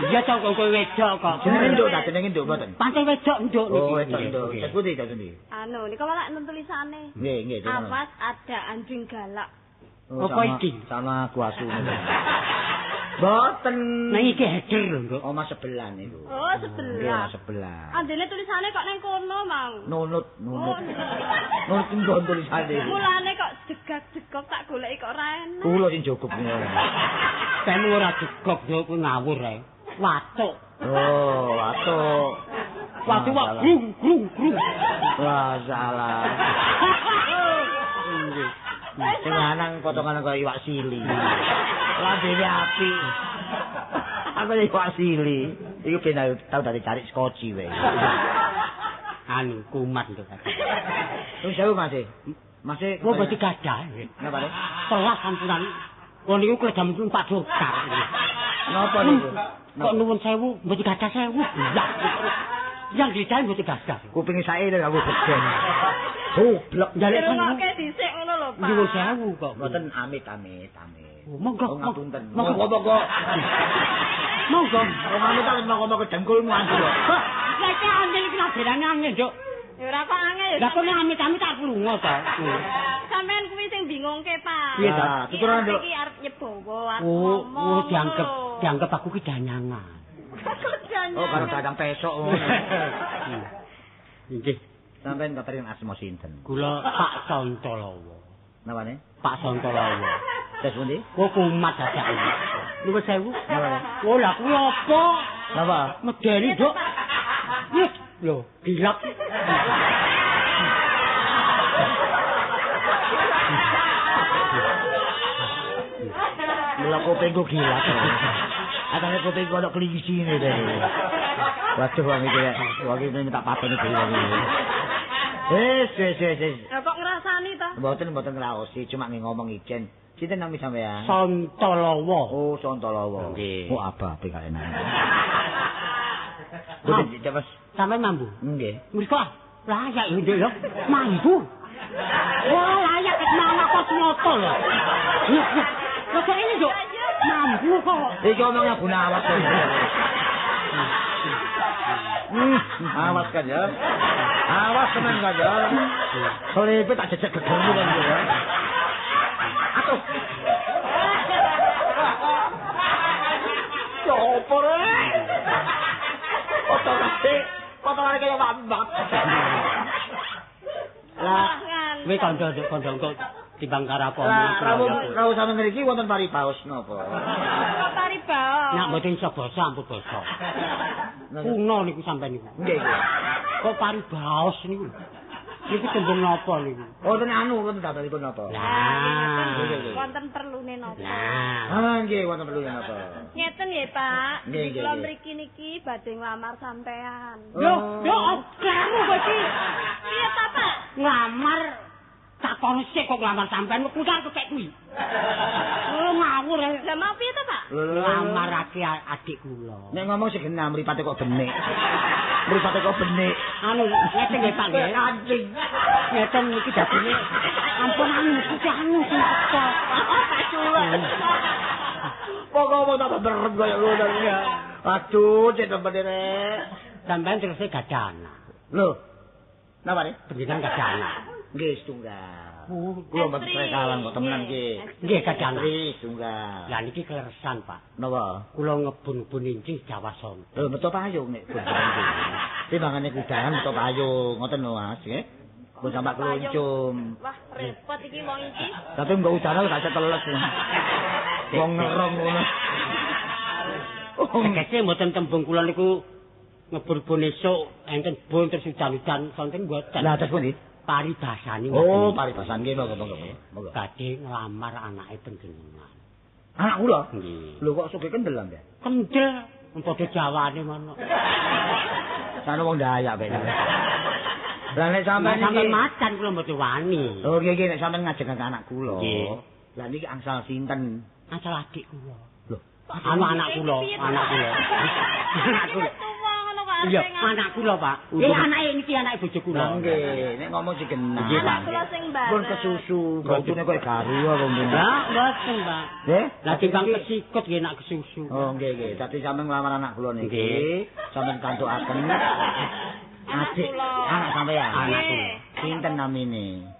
Iya to kok kowe wedok kok.
Jenenge Nduk ta jenenge Nduk mboten?
Pancen wedok Nduk niki.
Oh, wedok Nduk. Terus pundi ta pundi?
Anu, nika malah enten tulisane.
Nggih, nggih.
Awas ada anjing galak.
Apa iki?
Sama gua asu. Mboten.
Nah iki header lho, Nduk.
Omah sebelah niku.
Oh, sebelah.
Iya, sebelah.
Andene tulisane kok nang kono mau.
Nunut, nunut. Nunut nggon tulisane.
Mulane kok jegak-jegok tak goleki kok ora enak.
Kula sing jogok ngono.
Temu ora jegok yo kuwi ngawur ae. Watuk.
Oh, watuk.
Watuk kok grung grung grung.
Wah, salah. Nggih. Sing lanang potongan kaya iwak sili. Lambene api. Aku iwak sili. Iku ben tau dadi cari skoci wae.
Anu kumat nduk.
Wis sewu Mas. Mas
kok mesti gadah.
Napa le?
Telas sampunan. Wong niku kledam numpak dokar.
Napa niku?
Kok nuwun sewu mesti gadah sewu. Yang dicahe mesti gadah.
Kupinge sae lho aku beden. Goblok
njaluk
ngrungokke dhisik ngono lho Pak.
Nyuwun sewu kok.
Mboten amit amit amit.
Monggo
ngapunten. Monggo monggo.
Monggo.
Wong amit amit monggo ke dengkulmu anjir.
Lah iki angel iki laderane angel, Nduk.
Ya ora kok angel ya.
Lah kok nek amit-amit tak lunga to.
Sampeyan kuwi sing bingungke, Pak.
Piye ta? Tuturan, Nduk.
Iki arep nyebowo arep ngomong.
Oh, dianggep aku ki danyangan.
Oh, karo dadang pesok ngono.
Nggih.
Sampeyan kaparing asma sinten?
Kula Pak Sontolowo.
Napane?
Pak Sontolowo.
Terus pundi?
Kok kumat dadake. Nuwun sewu.
Napane?
Oh, lah kuwi apa?
Napa?
Medeni, Nduk. Wih, lho, gilap.
Lha kupingku gilap. Atane kupingku ana klingisine to. Waduh wong iki rek, wong iki tak pateni dhewe wong iki. Wis, wis, wis.
Lah kok ngrasani to?
Mboten, mboten ngraosi, cuma nggih ngomong ijen. Sinten nami sampean?
Sontolowo.
Oh, Sontolowo.
Nggih.
Oh, ababe kok enak. Mboten, Mas.
Sampeyan mambu?
Nggih.
Mriko layak lho, Nduk lho. Mambu. Wah, layak ket mangan kok nyoto lho. Lho kok ini, Nduk? Mambu kok.
Iki omongnya guna awas kok. Awas kan ya. Awas tenan kan ya. Sore tak jejek gegermu kan ya. Atuh. Ya opo rek? Potongane kaya wambak.
Lah, kowe kandha kok timbang karo apa
omong. Rawuh sampeyan mriki wonten paribaos napa?
Kok paribaos?
Nek mboten iso basa ampun basa. Kuno niku sampeyan niku.
Nggih, nggih.
Kok paribaos niku? Niku tembung napa niku?
Wonten anu wonten damelipun napa?
Lah,
wonten perlune napa?
Ah, nggih wonten perlune napa?
Ngeten nggih, Pak. Kula mriki niki badhe nglamar sampean.
Lho, lho kleru kok iki.
Piye ta, Pak?
Nglamar takon sik kok nglamar sampean kok kuwi kekek kuwi. Oh, ngawur.
Lah mau piye ta, Pak?
Nglamarake adik kula.
Nek ngomong sing genah mripate kok benik. Mripate kok benik.
Anu ngeten nggih, Pak nggih.
Kancing.
Ngeten niki dadine ampun anu iki anu sing teko.
Kok ngomong tambah berem kaya ngono ya. Aduh, cek temen rek.
Sampeyan terus gadah anak.
Lho. Napa ne?
Panjenengan gadah anak.
Nggih, setunggal. Kula mboten prekalan kok temenan nggih.
Nggih, gadah anak.
Setunggal.
Lah niki kleresan, Pak.
Napa?
Kula ngebun-bun injing Jawa Sonto.
Lho, meto payung nek bun. Timbangane kudahan meto payung, ngoten lho, Mas, nggih. Mbok sampak keluncum.
Wah, repot iki wong iki.
Tapi mbok udara gak teles. Wong ngerong ngono.
Tegese mboten tembung kula niku ngebur bon esuk enten bon terus udan-udan sonten mboten.
Lah terus pundi?
Paribasane.
Oh, paribasan nggih monggo monggo. Monggo.
Badhe nglamar anake panjenengan.
Anak kula?
Nggih.
Lho kok sugih kendel sampean?
Kendel, padha Jawane ngono.
Sana wong Dayak ben. Lah nek sampean iki
macan kula mboten wani.
Oh nggih nggih nek sampean ngajeng anak kula.
Nggih.
Lah niki angsal sinten?
Angsal adik kula.
Lho,
anu anak kula, anak kula. Anak kula. Iya, anak kula, Pak. Anake niki anake bojo kula.
Nggih, nek ngomong sing genah.
Anak kula sing bareng.
Pun kesusu, gautune koyo garu apa mboten?
Lah, mboten, Pak.
Nggih.
Lah timbang kesikut nggih nak kesusu.
Oh, nggih nggih. Dadi sampean nglamar anak kula niki, sampean kantukaken adik anak sampean.
Anak kula.
Sinten namine?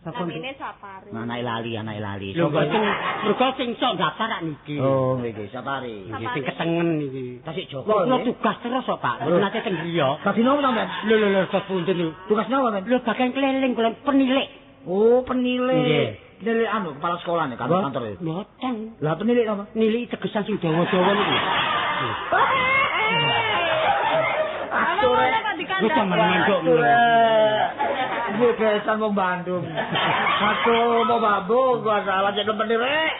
Namine Sapari.
Anake lali, anake lali.
Lho mboten, mergo sing sok daftar rak niki.
Oh, nggih nggih, Sapari.
Nggih sing ketengen niki.
Tasik Joko.
Kula tugas terus kok, Pak. Mboten nate teng griya.
Dadi napa sampean?
Lho lho lho, sos pundi lho.
Tugas napa sampean?
Lho bagian keliling kula penilik.
Oh, penilik.
Nggih.
Penilik anu kepala sekolah nek kantor e.
Mboten.
Lah penilik napa?
Nilik tegesan sing dawa-dawa niku.
Aduh, kok
Gue besan wong Bandung. Aduh, mau babung gua salah cek nemen rek.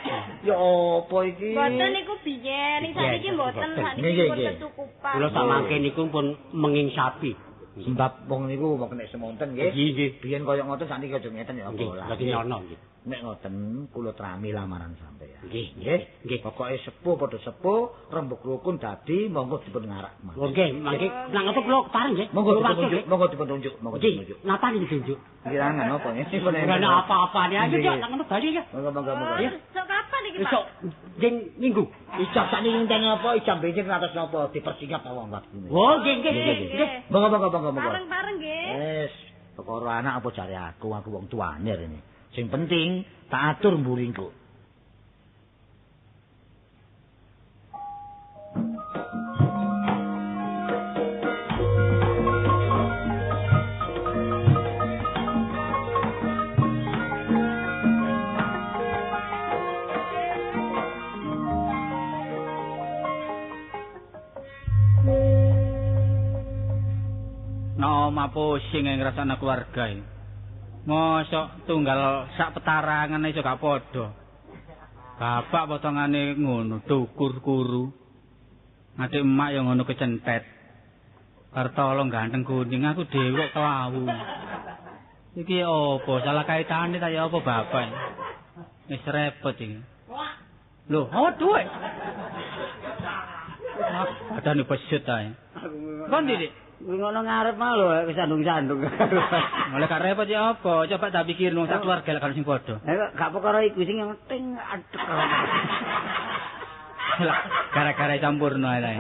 Ya opo iki?
Mboten niku biyen, ning sakniki mboten, sakniki pun kecukupan.
Kula samangke niku pun menging sapi.
Sebab wong niku wong nek semonten nggih.
Nggih.
Biyen koyo ngoten sakniki aja ngeten ya apa lah.
Nggih, nyono nggih.
Nek ngoten kula trami lamaran sampeyan.
Nggih, nggih. Nggih.
Pokoke sepuh padha sepuh, rembug rukun dadi monggo dipun ngarak.
Nggih, mangke nang ngoten kula kepareng nggih.
Monggo ditunjuk, monggo dipun tunjuk, monggo ditunjuk.
Napa ditunjuk?
Kirangan apa ya?
Ora apa-apane ayo yo nang ngono bali ya.
Monggo monggo monggo.
Esuk kapan iki, Pak?
Esuk jeng minggu.
Ijab sakniki ngenteni apa? Ijab benjing atas napa dipersingkat wong waktune.
Oh, nggih nggih nggih.
Monggo monggo monggo monggo.
Bareng-bareng nggih.
Wis, perkara anak apa jare aku, aku wong tuane rene. Sing penting tak atur mburingku.
No pusing ngrasakno keluarga iki. Mosok tunggal sak petarangan iso gak padha. Bapak potongane ngono, dukur kuru. Adik emak ya ngono kecentet. Kartolo ganteng kuning aku dhewe kok kelawu. Iki apa salah kaitane ta ya apa bapak? Wis repot iki. Lho, aduh. Padane pesut ae. Kon Dik?
Ngono ngarep mah lho wis sandung-sandung.
Mulai gak repot ya apa? Coba tak pikir wong sak keluarga lek sing padha.
Eh gak perkara iku sing penting adek.
Gara-gara campurno ae.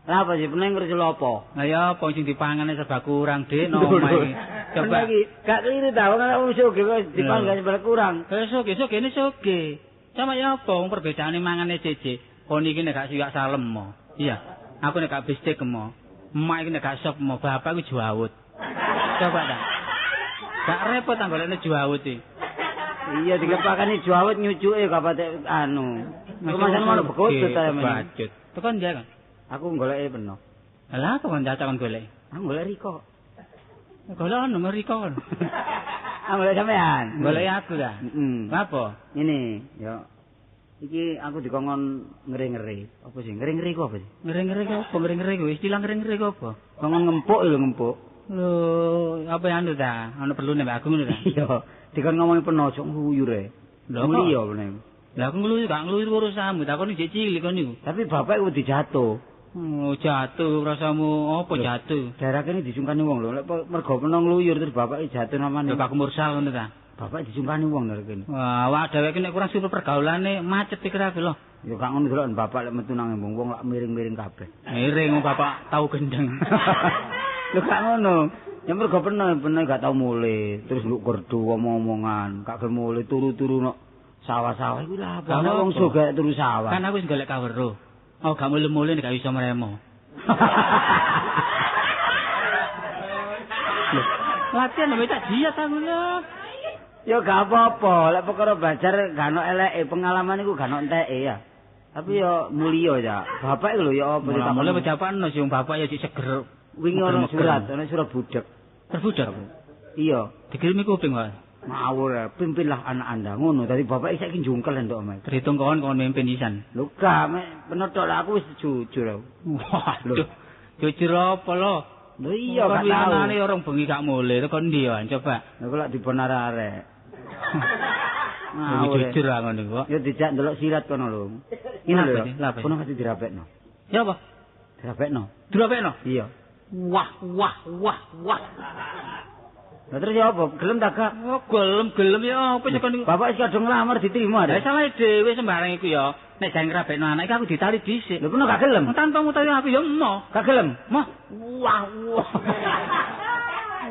Lah apa sih peneng ngerti apa?
Lah ya apa sing dipangane serba kurang Dik no omah iki. Coba
iki gak keliru ta wong wong sugih kok dipangan serba kurang.
Eh sugih sugih ini sugih. Sama ya apa wong perbedaane mangane jeje. Kon iki nek gak siwak salem mo. Iya. Aku nek gak bistik mo. Emak iki nek gak sop mo, bapak iku juawut. Coba ta. Gak repot ta golekne juawut iki.
Iya dikepakane juawut nyucuke gak patek anu. Rumasan ngono bekutut ta men.
Bacut. Tekan ndi kan?
Aku goleke peno.
Lah kok kon cacak kon golek?
Aku golek Riko.
Golek ono Riko kon.
Aku golek sampean.
Golek aku ta.
Heeh.
Apa?
Ngene, ya. Iki aku dikongkon ngeri-ngeri. Apa sih? Ngeri-ngeri ku apa sih?
Ngeri-ngeri ku apa? Ngeri-ngeri ku istilah ngeri-ngeri ku apa?
Kongkon ngempuk lho ngempuk.
Lho, apa yang anu ta? Ono perlune mbak aku ngono ta?
Iya, dikon ngomongi peno ojo nguyur e.
Lho
iya meneh.
Lah aku ngluyur gak ngluyur urusanmu, takon jek cilik kon niku.
Tapi bapak iku dijatuh.
Oh, jatuh rasamu apa jatuh?
Daerah kene disungkani wong lho, lek mergo peno ngluyur terus bapake jatuh namane.
Lho Pak Mursal ngono ta?
Bapak disungkani wong lho kene.
Wah, awak dhewe iki nek kurang super pergaulane macet pikir aku lho.
Ya gak ngono delok bapak lek metu nang embung wong lak miring-miring kabeh.
Miring bapak tau gendeng.
Lho gak ngono. Ya mergo peno gak tau mulih, terus nduk gerdu omong-omongan, gak gelem mulih turu-turu nok sawah-sawah iku lha apa? Ana wong sugih turu sawah.
Kan aku wis golek kaweruh. Oh, gak mulih-mulih nek gak iso mremo.
Latihan lho tak diet aku lho.
Ya gak apa-apa, lek perkara belajar gak ono eleke, pengalaman iku gak ono enteke ya. Tapi ya mulya ya. Bapak iku lho ya apa
ditakoni. Mulane bapakno sing bapak ya sik seger.
Wingi ono surat budek.
Terbudak.
Iya,
dikirimi kuping wae.
Ngawur, pimpinlah anak Anda ngono. Dadi bapak saiki jungkel ndok omahe.
Terhitung kon mimpin isan.
Lho gak, mek penetok aku wis jujur aku.
Waduh. Jujur apa lho?
Lho iya gak tau.
Winginane orang bengi gak mulih, tekan ndi ya coba.
Lha kok lak dibon arek-arek.
Ngawur. Jujur ah ngono kok.
Ya dijak ndelok sirat kono lho. Ngene lho. Kono mesti dirapekno.
Ya apa?
Dirapekno.
Dirapekno?
Iya.
Wah wah wah wah.
Lah terus ya apa? Gelem ta gak?
Oh, gelem ya apa sih kon.
Bapak wis kadung nglamar diterima.
Lah salah dhewe sembarang iku ya. Nek jan ngrabekno anak iki aku ditali dhisik.
Lho kono gak gelem?
Tanpa mutawi aku ya emoh.
Gak gelem?
Moh.
Wah wah.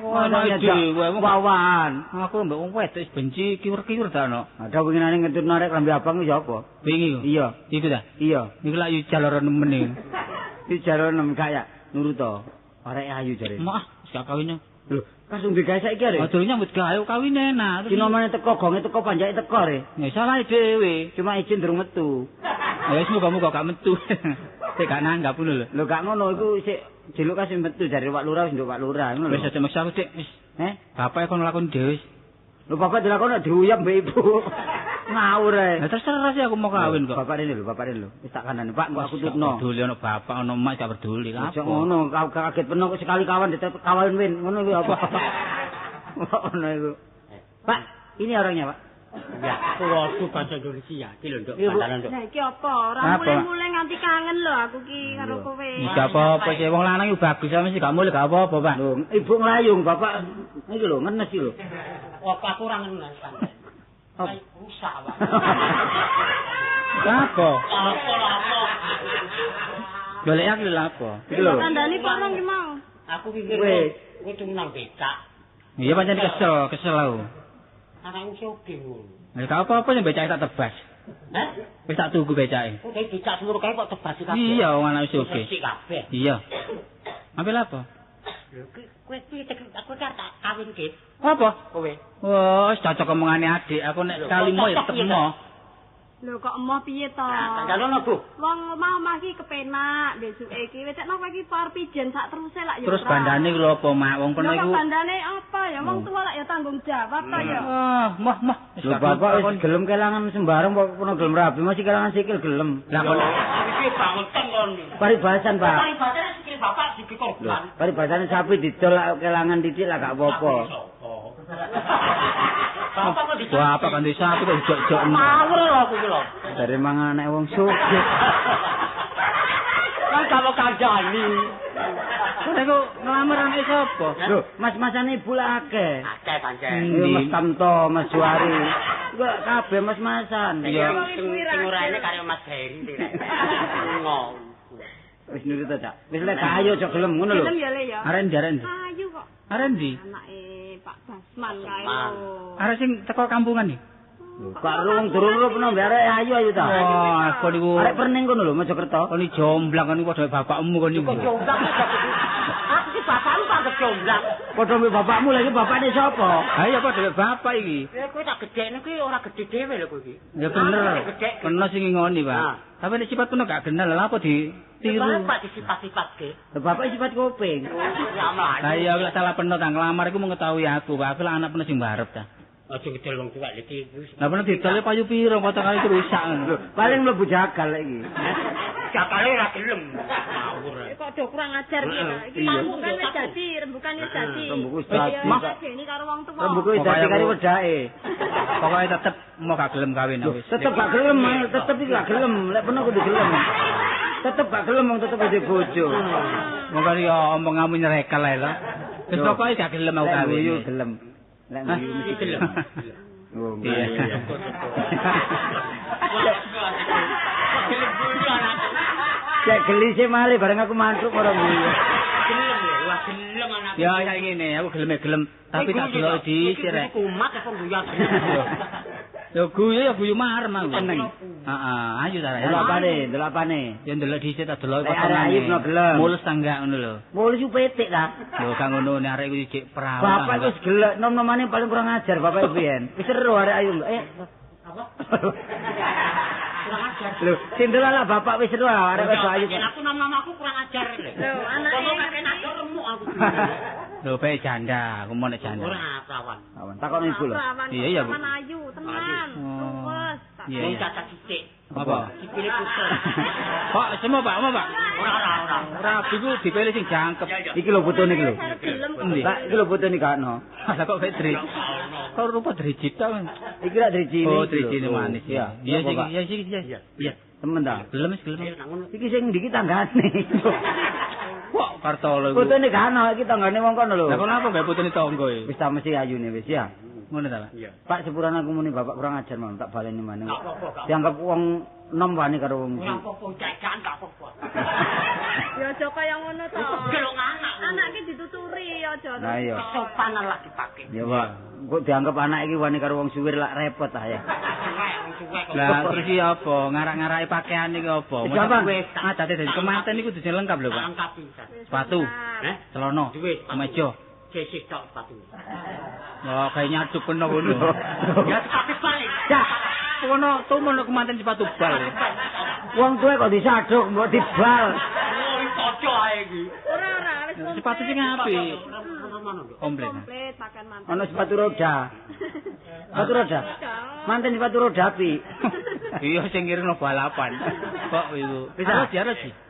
Wah dhewe
wawan.
Aku mbek wong wedok wis benci kiwur-kiwur ta ono.
Ada winginane ngentutno arek klambi abang iku ya apa?
Wingi iku.
Iya.
Iku ta?
Iya.
Iku lak yo jaloro nemen iki.
Iki jaloro nemen gak ya nurut to. Arek ayu jare.
Moh, wis gak kawin.
Lho, langsung digawe saiki arek.
Durung nyambut gawe kawin enak.
Sinomane teko, gonge teko, panjake teko re.
Ya salah dhewe.
Cuma izin durung metu.
Ya wis muga-muga gak metu. Sik gak nanggap ngono lho.
Lho gak ngono iku sik jeluk kasih metu jare Pak Lurah wis nduk Pak Lurah ngono lho.
Wis aja maksa aku, Dik. Wis.
Heh?
Bapak kon lakoni dhewe wis.
Lho bapak dilakoni diuyap mbek ibu. Ngawur ae.
Lah terserah sih aku mau kawin kok.
Bapak rene lho, bapak rene lho. Wis tak kandhani Pak, engko aku tutno.
Peduli ono bapak ono emak gak peduli lha.
Aja ngono, kaget peno kok sekali kawan ditep kawan win, ngono kuwi apa? Ngono iku. Pak, ini orangnya, Pak.
Ya, aku waktu bahasa Indonesia iki lho, Nduk, bantalan, Nduk.
Lah iki apa? Ora mulai-mulai nganti kangen lho aku ki karo kowe.
Gak apa-apa sih wong lanang iku bagus mesti gak mulih gak apa-apa, Pak.
Lho, ibu nglayung, bapak iki lho ngenes iki lho.
Apa aku ora ngenes sampean. Rusak, Pak.
Apa?
Apa?
Golek aku lha apa?
Iki lho.
Kandhani porong ki mau.
Aku pikir kowe turu nang becak.
Iya pancen kesel aku.
Anakku sugih ngono.
Lah gak apa-apa yen becake tak tebas.
Hah?
Wis tak tuku becake.
Kok becak seluruh kae kok tebas kabeh.
Iya, wong anake sugih.
Resik kabeh.
Iya. Ambil apa?
Lho, kowe piye aku tak kawin ki.
Apa?
Kowe.
Wah, wis cocok omongane adik. Aku nek sekali mo ya tetep mo.
Lho kok emoh piye to?
Kandhane Bu.
Wong omah-omah iki kepenak, besuke iki wis tekno kowe iki par pijen sak teruse lak ya.
Terus bandane ku lho apa, Mak? Wong kono iku.
Bandane apa ya? Wong tuwa lak ya tanggung jawab to ya.
Ah, moh moh.
Lho bapak wis gelem kelangan sembarang kok kono gelem rabi, masih kelangan sikil gelem.
Lah kok
iki bangun kon.
Paribasan, Pak.
Paribasane sikil bapak dikorban.
Paribasane sapi didol lak kelangan titik lah gak apa-apa.
Bapak kok dicek.
Bapak kan desa aku kok jok-jok.
Ngawur lho aku iki lho.
Dari mangan anak wong sugih.
Kan gak mau kandhani.
Kok iku nglamar anake sapa?
Lho, mas-masane ibu lak akeh.
Akeh pancen.
Mas Tamto, Mas Juari. Iku kabeh mas-masan.
Iya, sing ora ene karo Mas Heri rek. Ngono.
Wis nurut ta, Cak. Wis lek ayo aja gelem ngono lho.
Gelem ya le ya.
Arek ndi arek ndi?
Ayu kok.
Arek ndi?
Anake Pak Basman kae lho.
Arek sing teko kampungan iki.
Lho, kok wong durung rup nang arek ayu-ayu ta.
Wah, kon niku
arek perning kono lho Mojokerto.
Kon iki jomblang kon niku padha bapakmu kon niku.
Kok jomblang aku iki bapakmu kok jomblang.
Padha mbek bapakmu lha iki bapakne sapa?
Ha iya padha mbek bapak iki.
Ya kowe tak gedhekne kuwi ora gedhe dhewe lho kowe iki.
Ya bener. Kena sing ngoni, Pak. Tapi nek sifat kono gak genal lha apa ditiru.
Bapak disifat-sifatke.
Lha bapak sifat kuping.
Lah iya lek salah peno tang nglamar iku mengetahui aku, Pak. Aku lah anak peno sing barep ta.
Aja ngedol wong tuwek iki.
Lah peno didol payu piro potongane iki rusak ngono.
Lho, paling mlebu jagal iki.
Jagale ora gelem. Ngawur.
Kok do kurang ajar iki ta. Iki rembukan wis dadi, rembukan wis dadi.
Rembuku wis dadi.
Dadi karo wong tuwa.
Rembuku wis dadi karo wedake.
Pokoke tetep mau gak gelem kawin wis.
Tetep gak gelem, tetep iki gak gelem. Lek peno kudu gelem. Tetep gak gelem wong tetep dadi bojo.
Monggo yo omonganmu nyerekel ae lho. Wis pokoke gak gelem aku kawin.
Lek gelem. Lek guyu mesti gelem. Oh, iya.
Gelem guyu anakku.
Cek gelise malih bareng aku mantuk ora guyu.
Gelem ya, wah gelem anakku.
Ya ya ngene, aku gelem gelem, tapi tak delok dhisik rek.
Kumat apa guyu.
Lho guyu ya guyu marem aku. Seneng. Heeh, ayo ta.
Delokane, delokane.
Ya ndelok dhisik ta delok
potongane. Ayo gelem.
Mulus ta enggak ngono lho.
Mulus ku petik ta.
Lho kang ngono nek arek kuwi cek perawan.
Bapak wis gelek nom-nomane paling kurang ajar bapak biyen. Wis seru arek ayu.
Apa? Kurang ajar.
Lho, sing delok bapak wis seru arek wis ayu.
Aku nom-nom aku kurang ajar lho.
Lho, anake
kakek remuk aku.
Lho, bae janda, aku mau nek janda.
Ora perawan.
Perawan. Takon ibu lho.
Iya, iya, Bu.
Perawan ayu, tenan. Wes, tak
Iya.
Cacat sithik.
Apa?
Dipilih puter.
Pak, semua Pak, mau Pak.
Ora.
Rabi ku dipilih sing jangkep.
Iki lho fotone iki lho.
Lah,
iki lho fotone gak ono.
Lah kok kayak dri. Kok rupa driji ta?
Iki lak drijine.
Oh, drijine manis ya. Iya sih, iya sih, iya. Iya.
Temen ta?
Gelem wis gelem.
Iki sing ndi iki tanggane.
Wah, Kartolo iku.
Fotone gak ono iki tanggane wong kono lho.
Lah kok napa gawe fotone tangga iki?
Wis ta mesti ayune wis ya.
Ngono ta, Pak?
Iya.
Pak sepurane aku muni bapak kurang ajar mau tak baleni maneh.
Gak apa-apa.
Dianggap wong nom wani karo wong iki.
Ora apa-apa, jajan gak apa-apa.
Ya aja kaya ngono to.
Gelong anak.
Anak iki dituturi aja.
Lah iya.
Sopanan lah dipake.
Ya Pak, kok dianggap anak iki wani karo wong suwir lak repot ta ya.
Lah terus iki apa? Ngarak-ngaraki pakaian iki apa?
Wis
ngadate dadi kemanten iku kudu lengkap lho, Pak.
Lengkap pisan.
Sepatu, celana, kemeja.
Sisih tok sepatu.
Wah, kayak nyaduk kena ngono.
Ya sepatu balik.
Cak,
kono tumono kemanten sepatu bal.
Wong tuwe kok disaduk mbok dibal.
Oh, cocok ae iki.
Ora ora wis komplit.
Sepatu sing apik. Komplit.
Komplit pakaian manten.
Ono sepatu roda. Sepatu roda. Manten sepatu roda apik.
Iya sing ngiringno balapan. Kok iku.
Bisa
diarep.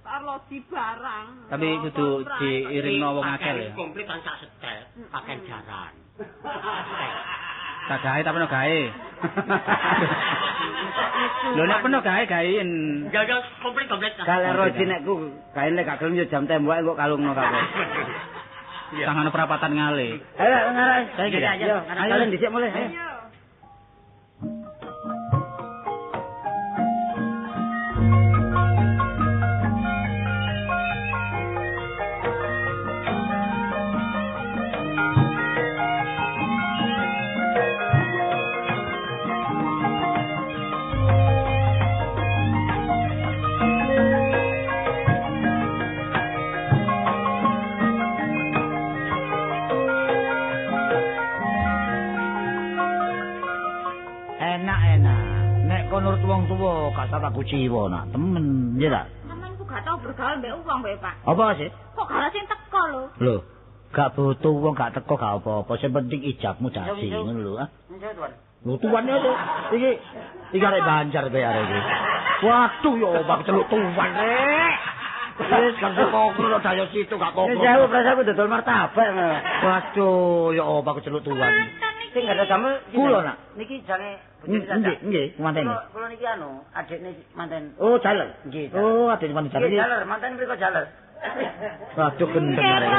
Arloji barang.
Tapi kudu diiringno wong akeh ya.
Komplit kan sak setel, pakaian jaran.
Tak gawe ta peno gawe. Lho nek peno gawe gawein.
Ya ya komplit komplit.
Kalau roji nek ku gawe nek gak gelem yo jam temboke kok kalungno kabeh.
Tangan perapatan ngale.
Ayo ngarai. Saiki. Yo, kalian dhisik mulih. Ayo.
Nurut wong tuwa gak tau kuciwa nak temen nggih ta.
Sampeyan ku gak tau bergaul mbek wong kowe, Pak.
Apa sih?
Kok gak sing teko lho.
Lho, gak butuh wong gak teko gak apa-apa, sing penting ijabmu dadi ngono lho, ah.
Tuan.
Lho tuan lho. Iki iki arek Banjar kowe arek iki. Waduh yo bak celuk tuan rek. Wis gak kok lho dayo situ gak kok.
Wis jauh prasaku dodol martabak.
Waduh yo bak celuk tuan.
Sing gak ada damel
kula nak.
Niki jange
nggih, nggih, manten.
Kula niki anu, adikne manten.
Oh, jaler.
Nggih.
Oh, adikne manten jaler.
Nggih, jaler, manten mriko jaler.
Waduh gendeng arek.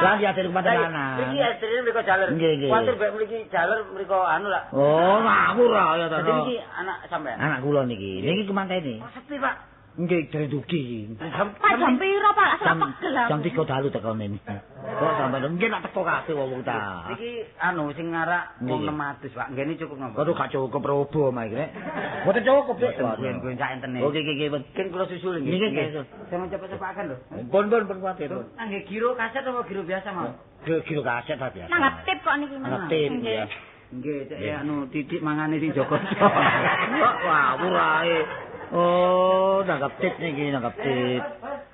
Lah iki adikne manten lanang.
Iki estrine mriko jaler. Kuwatir mek mriki jaler mriko anu lah.
Oh, ngawur ya ta.
Dadi niki anak sampean.
Anak kula niki. Niki kemantene.
Oh, sepi, Pak.
Nggih, dari dugi.
Pak jam piro, Pak? Lah pegel aku.
Jam 3 dalu teko ngene. Kok sampe nggih nak teko kabeh wong ta.
Iki anu sing ngarak wong 600, Pak. Nggene cukup napa?
Waduh gak cukup robo mah iki rek. Mboten cukup, Dik.
Kuwi sak entene.
Oke, oke, oke.
Ken kula susul nggih.
Nggih,
sampeyan cepet-cepetaken lho.
Pun pun pun kuwatir.
Nggih giro kaset apa giro biasa, Mas?
Giro kaset ta biasa.
Nanggap tip kok niki, Mas.
Nanggap tip ya.
Nggih, cek anu titik mangane sing Joko.
Wah, ngawur ae. Oh, nanggap tip niki, nanggap tip.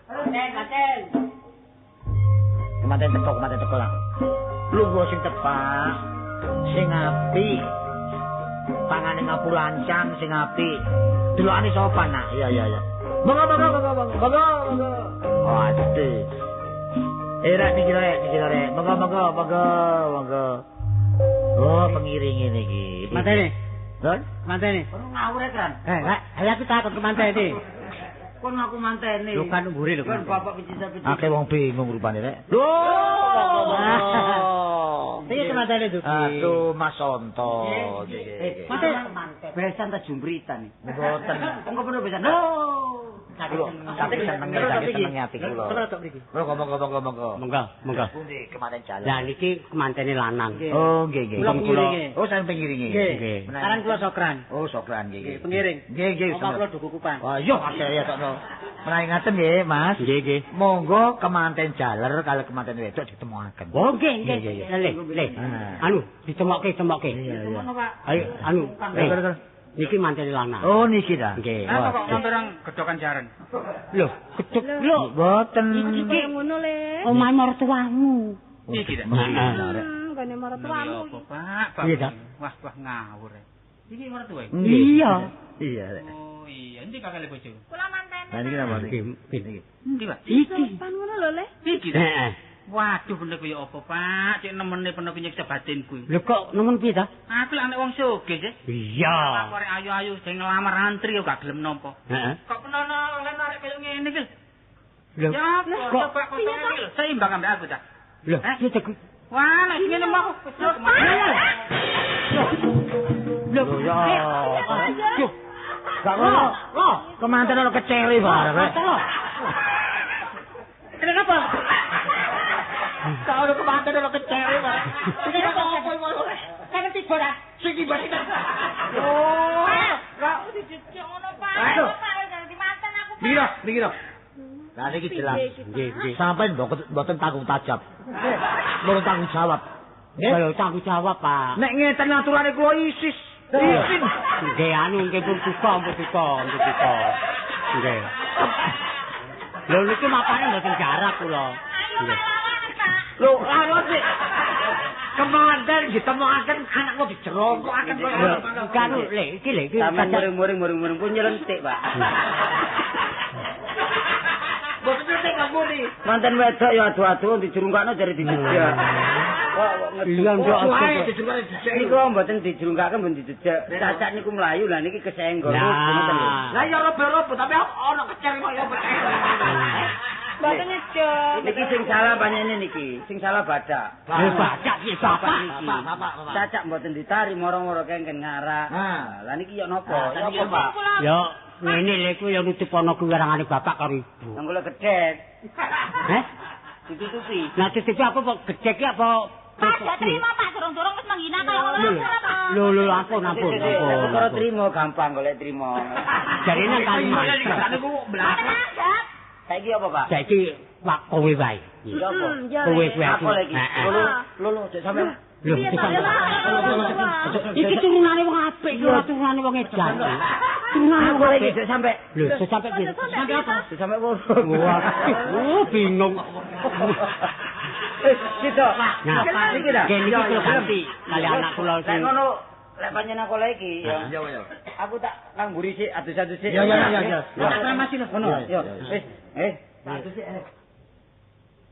Manten.
Kemanten teko lah. Lungguh sing tepak, sing apik. Pangane ngapu lancang sing apik. Delokane sopan nak. Iya, iya, iya. Monggo, monggo, monggo, monggo. Monggo, monggo. Waduh. Rek niki rek, niki rek. Monggo, monggo, monggo, monggo. Oh, pengiringe niki.
Mantene.
Lho,
mantene.
Ono ngawur e, Kran.
Ayo aku takon ke mantene.
Kon aku mantene.
Lho kan mburi lho.
Kon bapak pijit-pijit.
Akeh wong bingung rupane rek. Lho.
Piye kemantene Duki?
Aduh, Mas Onto.
Nggih. Manten. Besan ta jumbritan.
Mboten.
Engko penuh besan. Lho.
Saking senenge ati kula. Monggo monggo.
Monggo, monggo.
Pundi kemanten jalan?
Lah niki kemantene lanang.
Oh, nggih nggih. Oh, sampeyan pengiringe.
Nggih.
Sekarang kula sokran.
Oh, sokran nggih.
Nggih, pengiring.
Nggih nggih.
Omah kula do kukupan.
Wah, iya saya tokno. Menawi ngaten nggih, Mas.
Nggih nggih.
Monggo kemanten jaler kali kemanten wedok ditemokaken.
Oh, nggih nggih. Le, le. Anu, ditemokke, temokke. Ayo, anu. Niki mantene lanang.
Oh, niki ta.
Nggih.
Lah kok sampeyan gedokan jaran?
Lho, gedhek lho.
Mboten.
Iki ngono le.
Omahe mertuamu.
Iki ta.
Heeh. Nggone mertuamu.
Apa, Pak?
Iya ta.
Wah, wah ngawur. Iki mertua.
Iya.
Iya.
Oh, iya. Endi kakale bojo?
Kula mantene.
Lah niki napa
iki?
Niki.
Endi, Pak?
Iki.
Pan ngono lho, Le.
Iki ta.
Heeh.
Waduh, bener kaya apa, Pak? Cek nemene peno nyiksa batinku.
Lho kok nemen piye ta?
Aku lak anak wong sugih sih.
Iya.
Aku arek ayu-ayu sing nglamar antri yo gak gelem nampa.
Heeh.
Kok penono oleh arek kaya ngene iki?
Lho,
ya kok coba kok iki lho, seimbang ambek aku ta.
Lho, piye ta?
Wah, nek ngene mah aku wis
Lho,
ya. Gak ngono. Kemanten ono kecele bareng.
Kenapa?
Gak ono kemanten ono kecele bareng.
Iki kok opo ngono? Kan tiba ta.
Sing tiba kita.
Oh,
kok dijejek ngono, Pak. Pak wis dadi manten aku, Pak.
Niki lho, niki lho. Lah niki jelas.
Nggih, nggih.
Sampeyan mboten tanggung tajab. Mboten tanggung jawab.
Nggih. Tanggung jawab, Pak.
Nek ngeten aturane kula isis. Isin.
Nggih, anu nggih pun duka, pun duka, pun duka. Nggih. Lho niki mapane mboten jarak kula.
Nggih.
Lho, lha sik. Kemanten ditemokaken anakku dijerongkokaken.
Kan lho iki lho iki
sampeyan muring-muring pun nyelentik, Pak.
Mboten nyelentik ngampuni.
Manten wedok ya adu-adu dijerungkakno jare dijejak. Kok
Iya, nduk.
Niku mboten dijerungkaken mboten dijejak. Cacak niku mlayu lah niki kesenggol. Ngoten lho.
Lah ya robo-robo tapi ana kecer kok ya.
Mboten nyejek.
Niki sing salah panjenengan niki, sing salah badak.
Lho badak iki bapak.
Cacak mboten ditari moro-moro kengken ngarak. Lah niki yo napa? Ya apa, Pak?
Ya ngene lho iku ya nutup ana kuwerangane bapak karo ibu.
Nang kula gedhek.
Heh?
Ditutupi.
Lah tutupi apa kok gedhek iki apa?
Pak, gak terima Pak, durung-durung wis menghina kaya ngono lho.
Lho lho ampun ampun.
Perkara trimo gampang golek trimo.
Jarine kali.
Niku mlaku.
Saiki apa, Pak?
Saiki wak kowe wae.
Iya apa?
Kowe kuwi aku.
Lho lho, cek sampean.
Lho, iki turunane wong apik, iki ora turunane wong edan. Turunane wong
apik cek sampe.
Lho, cek sampe piye?
Sampe apa?
Cek sampe kono.
Wah, bingung.
Sida.
Nah,
iki ta.
Nggih niki kula ganti kali anak kula
sing. Lek ngono, lek panjenengan aku lek iki ya.
Iya, iya.
Aku tak nang mburi sik, adus-adus sik.
Iya, iya, iya.
Tak masih lho. Ngono. Yo, wis.
Tak adus sik.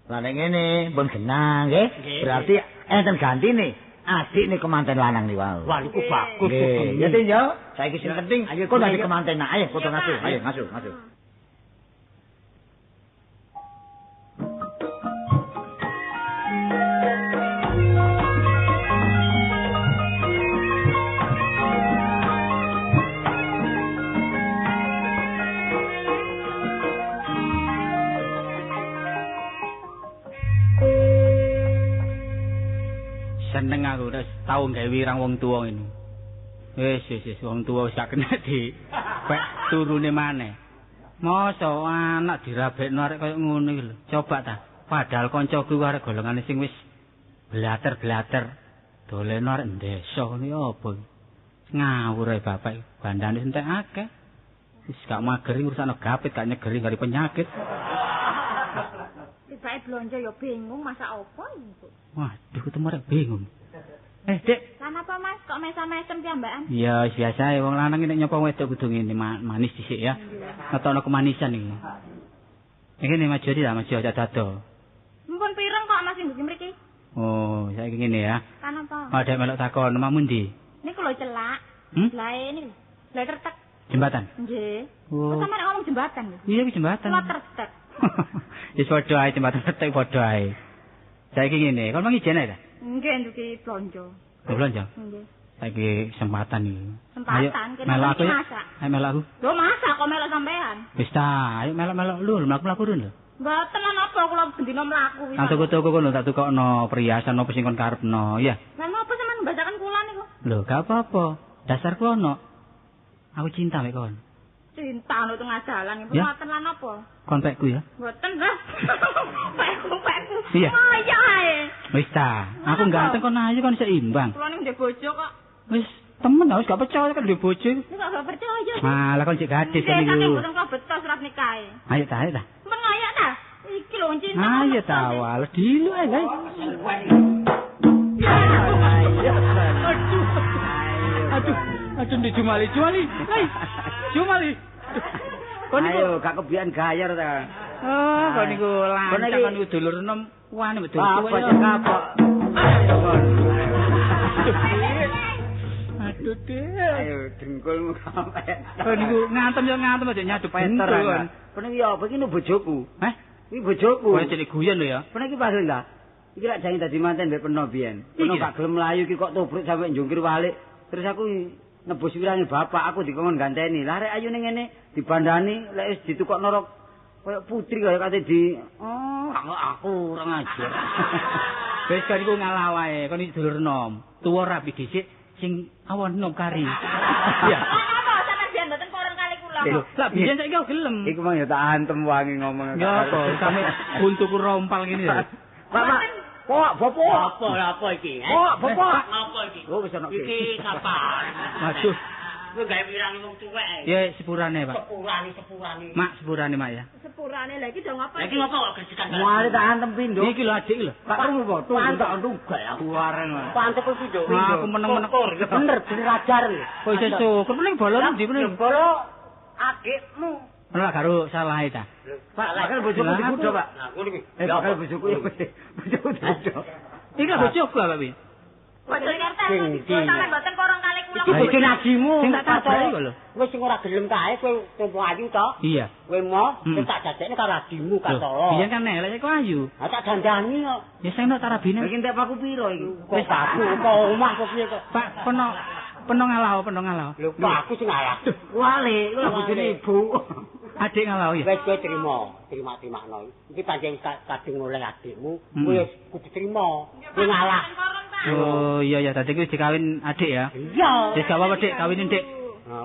Lah nek ngene, pun genah nggih. Berarti enten gantine. Adik nih kemanten lanang nih wau.
Wah niku bagus.
Ya Tin yo, saiki sing penting kok dadi kemanten. Ayo kudu ngasuh. Ayo ngasuh, ngasuh.
Seneng aku wis tau gawe wirang wong tuwa ngene. Wis wis wis wong tuwa wis gak kena di pek turune maneh. Mosok anak dirabekno arek kaya ngono iki lho. Coba ta. Padahal kancaku arek golongane sing wis blater-blater doleno arek desa ngono ya apa. Ngawur ae bapak iki. Bandane entek akeh. Wis gak mageri urusane gapit gak nyegeri gari penyakit.
Tibake blonjo ya bingung masak apa iki.
Waduh, ketemu arek bingung. Dek.
Lan apa Mas kok mesam-mesem piyambakan?
Ya, biasa wong lanang nek nyopo wedok kudu ngene manis dhisik ya. Ngetokno kemanisan iki. Iki nek maju ya, maju aja dado.
Mumpun pireng kok Mas sing mriki?
Oh, saiki ngene ya.
Kan apa?
Oh, dek melok takon, omahmu ndi?
Niku lho celak. Lae niku. Lae tertek.
Jembatan?
Nggih. Kok sampeyan ngomong jembatan lho?
Iya, iki jembatan.
Kula tertek.
Wis padha ae jembatan tertek padha ae. Saiki ngene, kon mang ijen ae ta?
Nggih, nduki blonjo.
Blonjo?
Nggih.
Saiki kesempatan iki.
Kesempatan kene
melok aku.
Masak.
Ayo melok aku.
Lho masak kok melok sampean?
Wis ta, ayo melok-melok lho, mlaku-mlaku lho.
Mboten lan apa kula bendina mlaku wis.
Nang toko-toko kono tak tukokno perhiasan apa sing kon karepno, ya.
Lah napa sampean mbacakan kula niku?
Lho, gak apa-apa. Dasarku ono. Aku cinta mek kon.
Cinta ono tengah dalan iku mboten lan apa?
Kon pekku ya?
Mboten, Mas. Pekku.
Iya.
Kaya ae.
Wis ta, aku ganteng kon ayu kon seimbang.
Kula niku ndek bojo kok.
Wis temen wis gak percaya kan ndek bojo.
Wis gak percaya.
Malah kon cek gadis kan
iku.
Iku.
Mboten kok beto surat nikahe.
Ayo ta, ayo ta.
Men ngayak ta? Iki lho cinta.
Ayo ta, wales dilu ae, guys. Aduh. Aduh, aduh di Jumali, Jumali. Hei, Jumali. Kon niku
ayo gak kebian gayar ta.
Oh, kon niku lancang kon niku dulur enom wani betul.
Apa kapok. Ayo kon.
Aduh, Dek.
Ayo dengkulmu sampe.
Kon niku ngantem yo ngantem aja nyaduk
peter. Kon iki apa iki bojoku?
Heh?
Iki bojoku.
Kowe cilik guyon lho ya.
Kon iki paling ta. Iki lak jange dadi manten mbek peno biyen. Peno gak gelem mlayu iki kok tubruk sampe njungkir walik. Terus aku nebus wirange bapak, aku dikon ganteni. Lah rek ayune ngene dibandani lek wis ditukokno rok koyo putri kaya kate di oh aku ora ngajar.
Wis kan iku ngalah wae, kon iki dulur nom. Tuwa rapi dhisik sing awon nom kari. Iya.
Apa sampeyan biyen mboten porong kali kula.
Lah biyen saiki aku gelem.
Iku mang ya tak antem wangi ngomong.
Ya apa sampe untuku rompal ngene lho.
Pak, Pak, bapak.
Apa iki?
Pak, bapak.
Apa iki?
Oh, wis ana
iki sapa?
Waduh.
Kowe gawe wirangi wong tuwek.
Ya, sepurane, Pak.
Sepurane.
Mak, sepurane, Mak ya.
Sepurane lha iki do ngapa?
Lah iki ngopo kok grejekan?
Mari tak antem pindho.
Iki lho adik lho.
Pak krungu apa? Tunggu tak tunggal aku wareng.
Pantek kuwi pindho.
Aku meneng-meneng.
Ya bener, bener ajar.
Kok iso syukur meneng bolo ndi meneng?
Bolo adikmu.
Ora karo salahe ta.
Pak, bakal bojoku dibudho, Pak.
Nah, ngono iki.
Bakal bojoku ya bojoku dibudho.
Iki bojoku apa piye?
Boten ngerti. Sampeyan mboten porong kali kula.
Iki bojone ajimu.
Sing tak tabrak iku lho.
Wis sing ora gelem kae kowe tompo ayu to?
Iya.
Kowe mo, kowe tak dadekne karo adimu Kartolo.
Biyen kan elek kok ayu.
Ha tak dandani kok.
Ya sing tak tarabine.
Iki entek paku piro iki?
Wis paku kok omah kok piye kok.
Pak, peno ngalah, peno ngalah.
Lho, kok aku sing ngalah.
Wale, iku bojone ibu.
Adik ngalah ya.
Wis kowe trimo, terima-terimano. Iki pancen kadung oleh adikmu, kowe wis kudu trimo. Kowe ngalah.
Oh iya ya, tadi kuwi dikawin adik ya.
Iya.
Wis gak apa-apa Dik, kawinin Dik.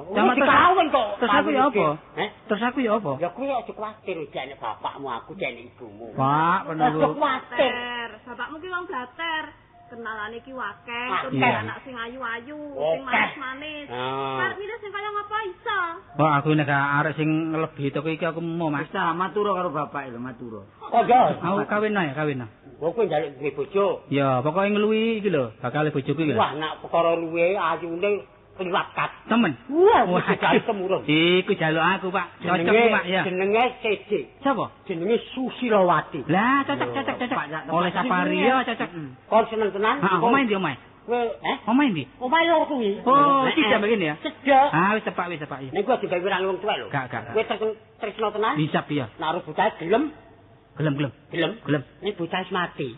Wis dikawin kok.
Terus aku ya apa? Terus aku ya apa?
Ya kowe aja kuwatir jane bapakmu aku jane ibumu.
Pak, peno
Aja kuwatir.
Bapakmu ki wong blater. Kenalane ki wakeh, terus anak sing ayu-ayu, sing manis-manis. Arep milih sing kaya ngapa iso?
Wah, aku nek arek sing nglebihi toko iki aku mau, Mas.
Wis ta, matur karo bapak lho, matur.
Oh, ya.
Aku kawin ae, kawin.
Wong kowe njaluk duwe bojo.
Ya, pokoke ngluwi iki lho, bakal bojoku iki lho.
Wah, nak perkara luwe ayune liwat kat.
Temen.
Wah, wis temurun.
Iku jaluk aku, Pak. Cocok iki, Pak, ya.
Jenenge CJ.
Sapa?
Jenenge Susilowati.
Lah, cocok cocok cocok. Oleh safari ya cocok.
Kon seneng tenan.
Heeh, omahe ndi omahe?
Kowe,
Omahe ndi?
Omahe lor kuwi.
Oh, tidak begini ya.
Cedhak.
Ah, wis tepak, wis tepak.
Nek kuwi digawe wirang wong tuwek lho.
Gak, gak.
Kowe tresno tenan?
Bisa piye?
Nek arep bocah gelem.
Gelem, gelem.
Gelem.
Gelem.
Nek bocah wis mati.